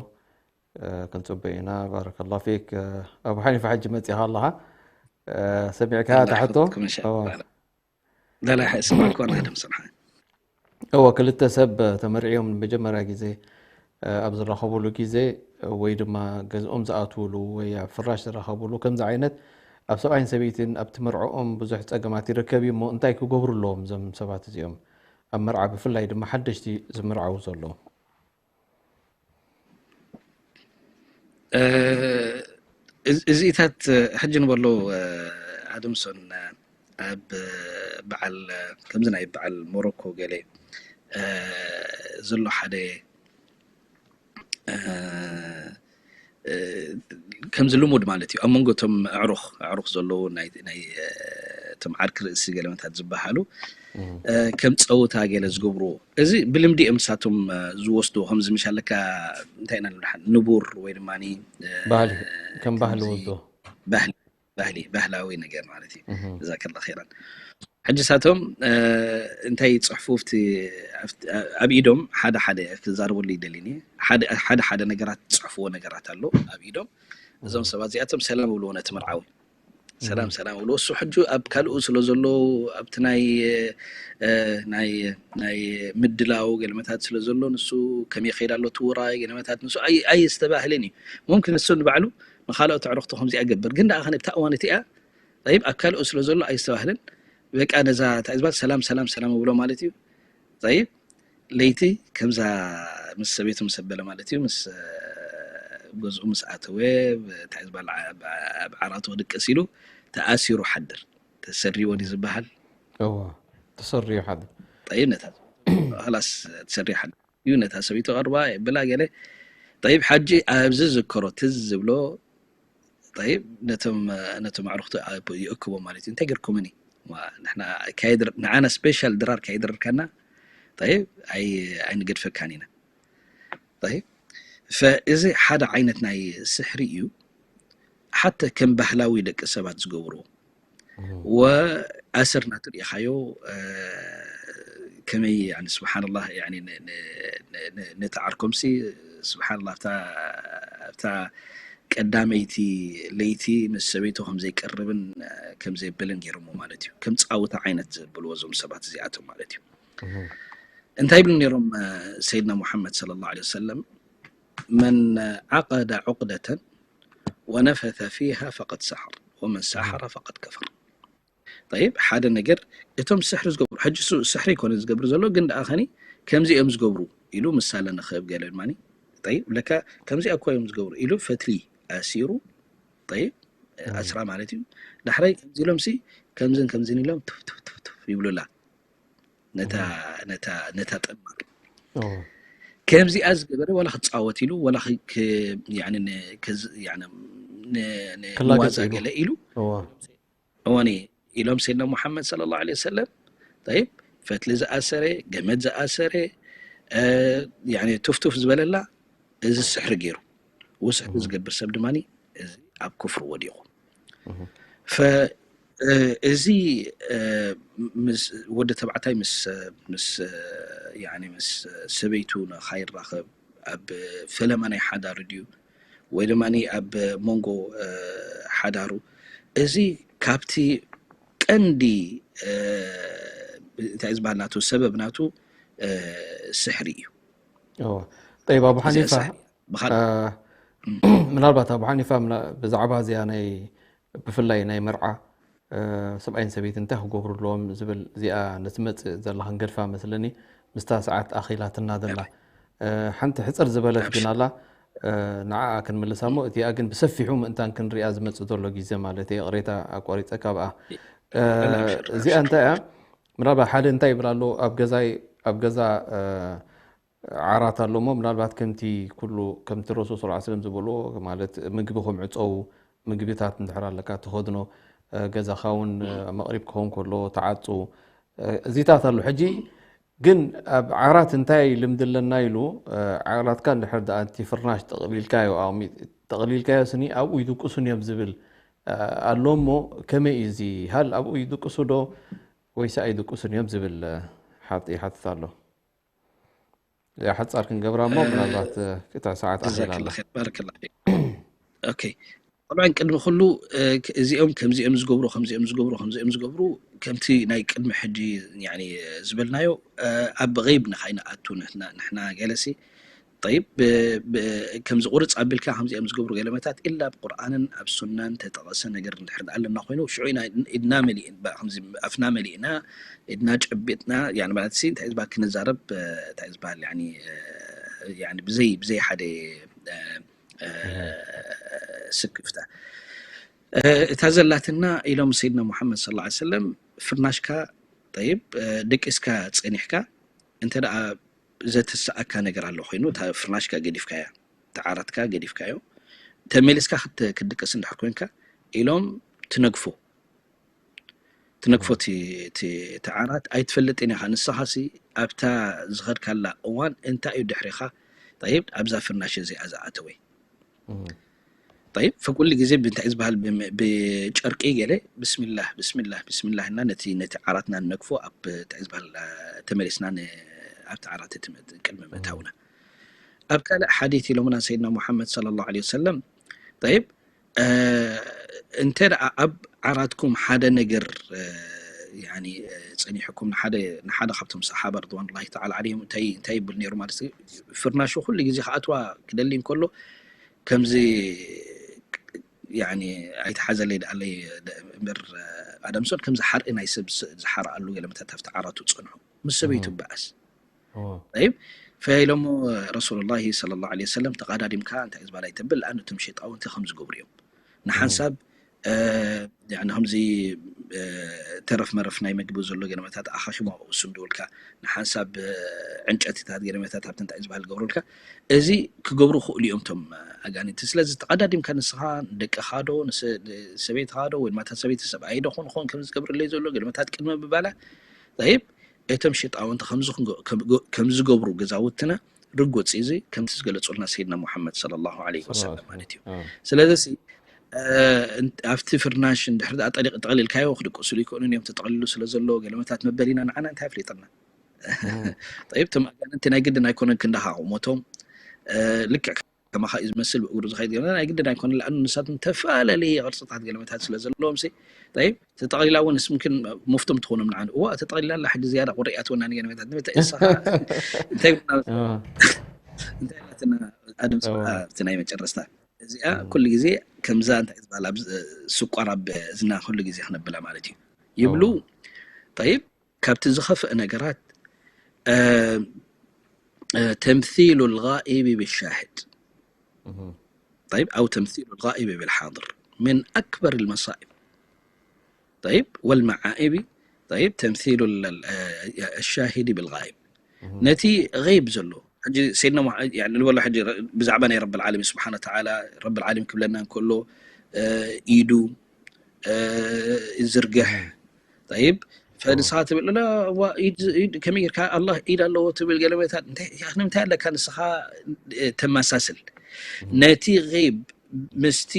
ክንጽበ ኢና። ባረከላ ፊክ ኣቡ ሓኒፋ ሕጂ መጺኻ ኣለኻ። ሰሚዕካ ታሕቶ ላላ ስማዕኮ ኣድም ሰምሓ እወ ክልተ ሰብ ተመርዕዮም ንመጀመርያ ግዜ ኣብ ዝራኸብሉ ግዜ ወይ ድማ ገዝኦም ዝኣትውሉ ወይ ኣብ ፍራሽ ዝራኸብሉ ከምዚ ዓይነት ኣብ ሰብኣይን ሰበይትን ኣብቲ መርዕኦም ብዙሕ ፀገማት ይርከብ እዩ እሞ እንታይ ክገብሩ ኣለዎም እዞም ሰባት እዚኦም ኣብ መርዓ ብፍላይ ድማ ሓደሽቲ ዝምርዓው ዘለዉ እዚኢታት ሕጂ ንበሎ ኣድምሶን ኣብ በዓል ከምዚ ናይ በዓል ሞሮኮ ገለ ዘሎ ሓደ ከምዚ ልሙድ ማለት እዩ ኣብ መንጎ እቶም ኣዕሩኽ ኣዕሩኽ ዘለዉ እቶም ዓርኪ ርእሲ ገለመታት ዝበሃሉ ከም ፀውታ ገለ ዝገብርዎ እዚ ብልምዲ እዮም ንሳቶም ዝወስድዎ ከምዚ ምሽ ኣለካ እንታይ ኢና ንብሃል ንቡር ወይ ድማ ባህሊ ከም ባህሊ ወስዶ ባህሊ ባህሊ ባህላዊ ነገር ማለት እዩ እዛ ከላ ኸይራን ሕጂ ሳቶም እንታይ ይፅሕፉ ኣብቲ ኣብ ኢዶም ሓደ ሓደ ክዛርበሉ ይደሊኒ ሓደ ሓደ ነገራት ዝፅሕፍዎ ነገራት ኣሎ ኣብ ኢዶም እዞም ሰባት እዚኣቶም ሰላም ይብልዎ ነቲ መርዓዊ ሰላም ሰላም ይብልዎ እሱ ሕጂ ኣብ ካልኡ ስለ ዘሎ ኣብቲ ናይ ናይ ናይ ምድላው ገለመታት ስለ ዘሎ ንሱ ከመይ ከይድ ኣሎ ትውራይ ገለመታት ንሱ ኣየስተባህልን እዩ ሙምክን እሱ ንባዕሉ ንካልኦት ኣዕሩኽቱ ከምዚኣ ገብር ግን ደኣ ከነ ብታ እዋን እቲኣ ጠይብ ኣብ ካልኦ ስለ ዘሎ ኣይስተባህልን በቃ ነዛ እንታይ ዝበሃል ሰላም ሰላም ሰላም ይብሎ ማለት እዩ ጠይብ ለይቲ ከምዛ ምስ ሰበይቱ ምስ ኣበለ ማለት እዩ ምስ ገዝኡ ምስ ኣተወ እንታይ ዝበሃል ኣብ ዓራቱ ክድቅስ ኢሉ ተኣሲሩ ሓድር ተሰሪዎ ድዩ ዝበሃል እዎ ተሰሪዩ ሓድር ጠይብ ነታ ላስ ተሰሪዩ ሓድር እዩ ነታ ሰበይቱ ቀርባ የብላ ገለ ጠይብ ሓጂ ኣብዚ ዝዝከሮ ትዝ ዝብሎ ጠይብ ነቶም ነቶም ኣዕሩኽቲ ይእክቦ ማለት እዩ እንታይ ገርኩምኒ ንዓና ስፔሻል ድራር ከይድርርከና ጠይብ ኣይንገድፈካን ኢና ጠይብ ፈእዚ ሓደ ዓይነት ናይ ስሕሪ እዩ ሓተ ከም ባህላዊ ደቂ ሰባት ዝገብርዎ ወኣስር ናቱ ርኢኻዮ ከመይ ስብሓንላህ ነቲ ዓርኮምሲ ስብሓንላ ኣብታ ቀዳመይቲ ለይቲ ምስ ሰበይቱ ከምዘይቀርብን ከምዘይብልን ገይሮሞ ማለት እዩ ከም ፃውታ ዓይነት ዘብልዎ እዞም ሰባት እዚኣቶም ማለት እዩ እንታይ ይብሉ ነይሮም ሰይድና ሙሓመድ ለ ላ ሰለም መን ዓቀደ ዑቅደተን ወነፈተ ፊሃ ፈቀድ ሰሐር ወመን ሰሐረ ፈቀድ ከፈር ጠይብ ሓደ ነገር እቶም ስሕሪ ዝገብሩ ሕጂ ስሕሪ ይኮነ ዝገብር ዘሎ ግን ደኣ ኸኒ ከምዚ እዮም ዝገብሩ ኢሉ ምሳለ ንኽህብ ገለ ድማ ጠይብ ለካ ከምዚኣ እኮ እዮም ዝገብሩ ኢሉ ፈትሊ ኣሲሩ ጠይብ ኣስራ ማለት እዩ። ዳሕራይ ከምዚ ኢሎም ሲ ከምዝን ከምዝን ኢሎም ቱፍ ቱፍ ቱፍ ቱፍ ይብሉላ ነታ ነታ ነታ ጠማር። ከምዚኣ ዝገበረ ዋላ ክጻወት ኢሉ ዋላ ንዋዛ ገለ ኢሉ እዋኒ ኢሎም ሰይድና ሙሓመድ ሰለላሁ ዐለይሂ ወሰለም። ጠይብ፣ ፈትሊ ዝኣሰረ፣ ገመድ ዝኣሰረ፣ እ፣ ያኒ ቱፍቱፍ ዝበለላ፣ እዚ ስሕሪ ገይሩ። እዚ ስሕሪ ዝገብር ሰብ ድማ እዚ ኣብ ኩፍሪ ወዲቑ። ፈ-፣ እ፣ እዚ፣ እ፣ ምስ ወዲ ተባዕታይ ምስ፣ ምስ፣ እ፣ ያኒ ምስ ሰበይቱ ንኻይራኸብ ኣብ ፈለማ ናይ ሓዳሩ ድዩ ወይ ድማ ኣብ መንጎ፣ እ፣ ሓዳሩ፣ እዚ ካብቲ ቀንዲ፣ እ፣ እንታይ ዝበሃል ናቱ ሰበብ ናቱ፣ እ፣ ስሕሪ እዩ። እዎ። ጠይብ፣ ኣቡ እዚኣ ሓኒፋ፣ ስሕሪ እያ። ብኻልእ እ፣ ምናልባት ኣቡ ሓኒፋ ምና-፣ ብዛዕባ እዚኣ ናይ፣ ብፍላይ ናይ መርዓ፣ እ፣ ሰብኣይን ሰበይትን እንታይ ክገብሩ ኣለዎም ዝብል እዚኣ ንትመጽእ ዘላ ክንገድፋ መስለኒ፣ ምስታ ሰዓት ኣኺላትና ዘላ። እ፣ ሓንቲ ሕጽር ዝበለት ግን ኣላ፣ እ፣ ንዓኣ ክንምልሳ እሞ፣ እቲኣ ግን ብሰፊሑ ምእንታን ክንሪኣ ዝመጽእ ዘሎ ግዜ ማለት እየ። ይቕሬታ ኣቋሪጸካ ብኣ። እ፣ ላብሽር፣ እዚኣ ላብሽር። እንታይ እያ? ምናልባት ሓደ እንታይ ይብል ኣሎ፣ ኣብ ገዛይ፣ ኣብ ገዛ፣ እ፣ ዓራት ኣሎ እሞ፣ ምናልባት ከምቲ ኩሉ፣ ከምቲ ረሱል ሰለላሁ ዐለይሂ ወሰለም ዝበልዎ፣ ማለት ምግቢ ከም ዕጸው፣ ምግብታት እንድሕር ኣለካ ትኸድኖ፣ እ፣ ገዛኻ እውን፣ እ፣ መቕሪብ ክኸውን ከሎ ትዓጹ፣ እ፣ እዚታት ኣሎ። ሕጂ ግን ኣብ ዓራት እንታይ ልምዲ ኣለና ኢሉ፣ እ፣ ዓራትካ እንድሕር ደኣ እቲ ፍርናሽ ጠቕሊልካዮ፣ ኣቕሚ-፣ ጠቕሊልካዮ ስኒ ኣብኡ ይድቅሱን እዮም ዝብል፣ እ፣ ኣሎ እሞ፣ ከመይ እዩ እዚ? ሃል ኣብኡ ይድቅሱ ዶ ወይስ ኣይድቅሱን እዮም ዝብል፣ እ፣ ሓጥ-፣ ይሓትት ኣሎ። እዚኣ ሓጻር ክንገብራ እሞ፣ እ፣ ምናልባት፣ እ፣ ክትዕ ሰዓት ኣኺላ ጀዛከላ ኣላ። ኸይር፣ ባረከላ ፊክ። ኦኬ። ጠብዓን ቅድሚ ኩሉ፣ እ፣ ክ-፣ እዚኦም ከምዚኦም ዝገብሩ፣ ከምዚኦም ዝገብሩ፣ ከምዚኦም ዝገብሩ፣ ከምቲ ናይ ቅድሚ ሕጂ፣ ያኒ፣ ዝበልናዮ፣ እ፣ ኣብ ገይብ ንኻይንኣቱ ንሕና፣ ንሕና ገለሲ፣ ጠይብ፣ ብ-፣ ብ-፣ ከምዚ ቁርጽ ኣቢልካ ከምዚኦም ዝገብሩ ገለመታት፣ ኢላ ኣብ ቁርኣንን ኣብ ሱናን ተጠቐሰ ነገር እንድሕር ኣለና ኮይኑ፣ ሽዑ ኢና ኢድና መሊእን፣ ባ-፣ ከምዚ ኣፍና መሊእና፣ ኢድና ጨቢጥና፣ ያኒ ማለት ሲ፣ እንታይ ዝበሃል ክንዛረብ፣ እ፣ እንታይ ዝበሃል፣ ያኒ፣ እ፣ ያኒ ብዘይ፣ ብዘይ ሓደ፣ እ፣ እ፣ እህ። ስክፍታ። እ፣ እታ ዘላትና ኢሎም ሰይድና ሙሓመድ ሰለላሁ ዐለይሂ ወሰለም፣ ፍርናሽካ፣ ጠይብ፣ እ፣ ደቂስካ ጸኒሕካ፣ እንተ ደኣ ዘተስኣካ ነገር ኣሎ ኮይኑ፣ እታ ፍርናሽካ ገዲፍካያ፣ እታ ዓራትካ ገዲፍካዮ፣ ተመሊስካ ክት-፣ ክትድቅስ እንድሕር ኮንካ፣ ኢሎም ትነግፎ። ትነግፎ እቲ፣ እቲ፣ እቲ ዓራት ኣይትፈልጥን ኢኻ። ንስኻሲ ኣብታ ዝኸድካላ እዋን እንታይ እዩ ድሕሪኻ፣ ጠይብ፣ ኣብዛ ፍርናሽ እዚኣ ዝኣተወ? እህ። ጠይብ፣ ፈኩሉ ግዜ ብእንታይ ዝበሃል ብም-፣ ብጨርቂ ገለ ብስሚላህ፣ ብስሚላህ፣ ብስሚላህ እና ነቲ፣ ነቲ ዓራትና ንነግፎ ኣብ እንታይ ዝበሃል፣ እ፣ ተመሊስና ን-፣ ኣብቲ ዓራት እቲ መ-፣ ቅድሚ እህ። ምእታውና። ኣብ ካልእ ሓዲት ኢሎምና ሰይድና ሙሓመድ ሰለላሁ ዐለይሂ ወሰለም፣ ጠይብ፣ እ፣ እንተ ደኣ ኣብ ዓራትኩም ሓደ ነገር፣ እ፣ ያኒ፣ እ፣ ጸኒሕኩም ንሓደ፣ ንሓደ ካብቶም ሰሓባ ርድዋኑላሂ ተዓላ ዐለይሂም እንታይ፣ እንታይ ይብል ነይሩ ማለት እዩ? ፍርናሹ ኩሉ ግዜ ክኣትዋ ክደሊ እንከሎ ከምዚ፣ ያኒ፣ ኣይተሓዘለይ ደኣለይ እምበር፣ ኣደምሶን ከምዚ ሓርኢ ናይ ሰብ ስ-፣ ዝሓርኣሉ ገለመታት ኣብቲ ዓራቱ ጸንሑ። ምስ ሰበይቱ እህ። በኣስ። እዎ። ጠይብ፣ ፈኢሎሞ ረሱሉላሂ ሰለላሁ ዐለይሂ ወሰለም፣ ተቓዳዲምካ እንታይ ዝበላ ይተብል፣ ኣነ እቶም ሸይጣውንቲ ከም ዝገብሩ እዮም። ንሓንሳብ፣ እ፣ ያኒ ከምዚ፣ እ፣ ተረፍ መረፍ ናይ መግቢ ዘሎ ገለመታት ኣኻሽቦ ኣብኡ ስንድውልካ፣ ንሓንሳብ፣ እ፣ ዕንጨትታት ገለመታት ኣብቲ እንታይ ዝበሃል ገብሩልካ፣ እዚ ክገብሩ ክእሉ እዮም እቶም ኣጋንንቲ። ስለዚ ተቓዳዲምካ ንስኻ ንደቅኻ ዶ፣ ንሰ-፣ ንሰበይትኻ ዶ፣ ወይ ድማ እታ ሰበይቲ ሰብኣይ ዶ ኾን ኾን ከም ዝገብርለይ ዘሎ ገለመታት ቅድሚ ምባላ፣ ጠይብ፣ እቶም ሸይጣውንቲ ከም ዝኽንገ-፣ ከም፣ ከም ዝገብሩ ገዛውትና ርጉጽ እዩ። እዚ ከምቲ ዝገለጹልና ሰይድና ሙሓመድ ሰለላሁ ዐለይሂ ወሰለም ማለት እዩ። አ። ስለዚ ሲ፣ እ፣ እን-፣ ኣብቲ ፍርናሽ እንድሕር ደኣ ጠሊቕ-፣ ጠቕሊልካዮ ክድቅሱሉ ይክእሉን እዮም። ተጠቕሊሉ ስለ ዘሎ ገለመታት መበል ኢና ንዓና እንታይ ኣፍሊጥና? እም። ጠይብ፣ እቶም ኣጋንንቲ ናይ ግድን ኣይኮነን ክንዳኻ ቁመቶም፣ እ፣ ልክዕ ከማኻ እዩ ዝመስል ብእግሩ ዝኸይድ ገለ ናይ ግድን ኣይኮነን። ለኣኑ ንሳቶም ተፈላለየ ቅርጽታት ገለመታት ስለ ዘለዎም ሲ፣ ጠይብ፣ ተጠቕሊላ እውን ንስ ምምክን ሙፍቶም ትኾኖም ንዓን። እዋ፣ ተጠቕሊላ ኣላ ሕጂ ዝያዳ ቁሪ ኣትወና ንገለመታት። ንምንታይ እሳ እንታይ አ። እንታይ ኢላትና ኣደም እዋ። ሰብኣ ኣብቲ ናይ መጨረስታ። እዚኣ እም። ኩሉ ግዜ ከምዛ እንታይ ዝበሃል ኣብ ዝ-፣ ስቋር ኣብ እዝና ኩሉ ግዜ ክነብላ ማለት እዩ። ይብሉ። እዋ። ጠይብ፣ ካብቲ ዝኸፍአ ነገራት፣ እ፣ እ፣ ተምሲሉ ልጋኢቢ ብሻሂድ። እህ። ጠይብ፣ ኣው ተምሲሉ ልጋኢቢ ብልሓድር። من أكبر المصائب. طيب، والمعائب، طيب، تمثيل ال- ال- الشاهد بالغائب. ነቲ غيب ዘሎ ሕጂ ሰይድና ሙሓ- يعني ንበሎ ሕጂ ብዛዕባ ናይ ረብ ዓለሚን ስብሓነ ወተዓላ ረብ ዓለሚን ክብለና እንከሎ ኢዱ ዝርግሕ። طيب፣ ፈንስኻ ትብል ላ ኢድ ኢድ ከመይ ጌርካ ኣላህ ኢድ ኣለዎ ትብል ገለ መታት እንታይ ኣለካ ንስኻ ተመሳስል ነቲ غيب ምስቲ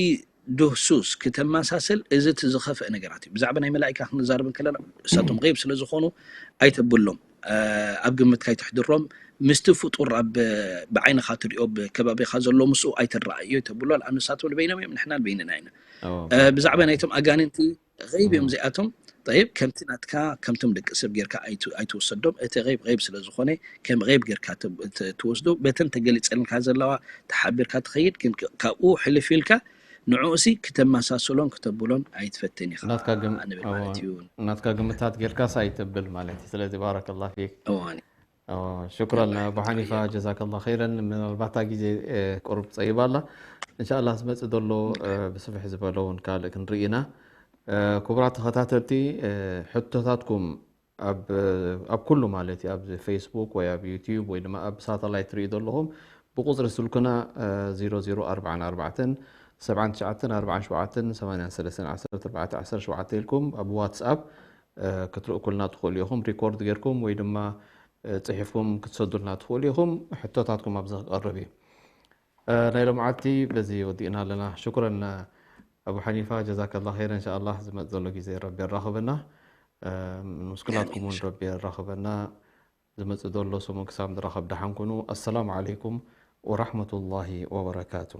ድህሱስ ክተመሳስል እዚ እቲ ዝኸፍአ ነገራት እዩ። ብዛዕባ ናይ መላኢካ ክንዛረብ እንከለና እሳቶም غيب ስለ ዝኾኑ ኣይተብሎም ኣብ ግምትካ ኣይተሕድሮም። ምስቲ ፍጡር ኣብ ብዓይንኻ ትሪኦ ብከባቢኻ ዘሎ ምስኡ ኣይትረኣዮ ተብሎ። ንኣኑ ንሳቶም ንበይኖም እዮም ንሕና ንበይንና ኢና። ብዛዕባ ናይቶም ኣጋንንቲ غيب እዮም እዚኣቶም። طيب፣ ከምቲ ናትካ ከምቶም ደቂ ሰብ ጌርካ ኣይትወሰዶም። እቲ غيب غيب ስለ ዝኾነ ከም غيب ጌርካ ትወስዶ። በተን ተገሊፀልካ ዘለዋ ተሓቢርካ ትኸይድ። ግን ካብኡ ሕልፍ ኢልካ ንዕኡሲ ክተመሳስሎን ክተብሎን ኣይትፈትን ኢኻ ናትካ ግም- ንብል ማለት እዩ። ናትካ ግምታት ጌርካስ ኣይተብል ማለት እዩ። ስለዚ ባረከላ ፊክ። እዋን ሽኩረን ኣቡ ሓኒፋ ጀዛከላ ኸይረን። ምናልባታ ግዜ ቁሩብ ፀይባ ኣላ። እንሻላ ዝመፅእ ዘሎ ብስፍሕ ዝበለ እውን ካልእ ክንርኢ ኢና። ክቡራት ተኸታተልቲ ሕቶታትኩም ኣብ ኩሉ ማለት እዩ ኣብ ፌስቡክ ወይ ኣብ ዩቲዩብ ወይ ድማ ኣብ ሳተላይት ትሪኢ ዘለኹም ብቁፅሪ ስልኩና 00447478311417 ኢልኩም ኣብ ዋትስኣፕ ክትልእኩልና ትኽእሉ ኢኹም። ሪኮርድ ጌርኩም ወይ ድማ ፅሒፍኩም ክትሰዱልና ትኽእሉ ኢኹም። ሕቶታትኩም ኣብዚ ክቀርብ እዩ። ናይ ሎምዓልቲ በዚ ወዲእና ኣለና። ሽኩረን ኣቡ ሓኒፋ ጀዛከላ ኸይረ። እንሻላ ዝመፅ ዘሎ ግዜ ረቢ የራኽበና። ምስኩላትኩም እውን ረቢ የራኽበና። ዝመፅእ ዘሎ ሰሙን ክሳብ ንራኸብ ደሓን ኩኑ። ኣሰላሙ ዓለይኩም ወራሕመቱላሂ ወበረካቱ።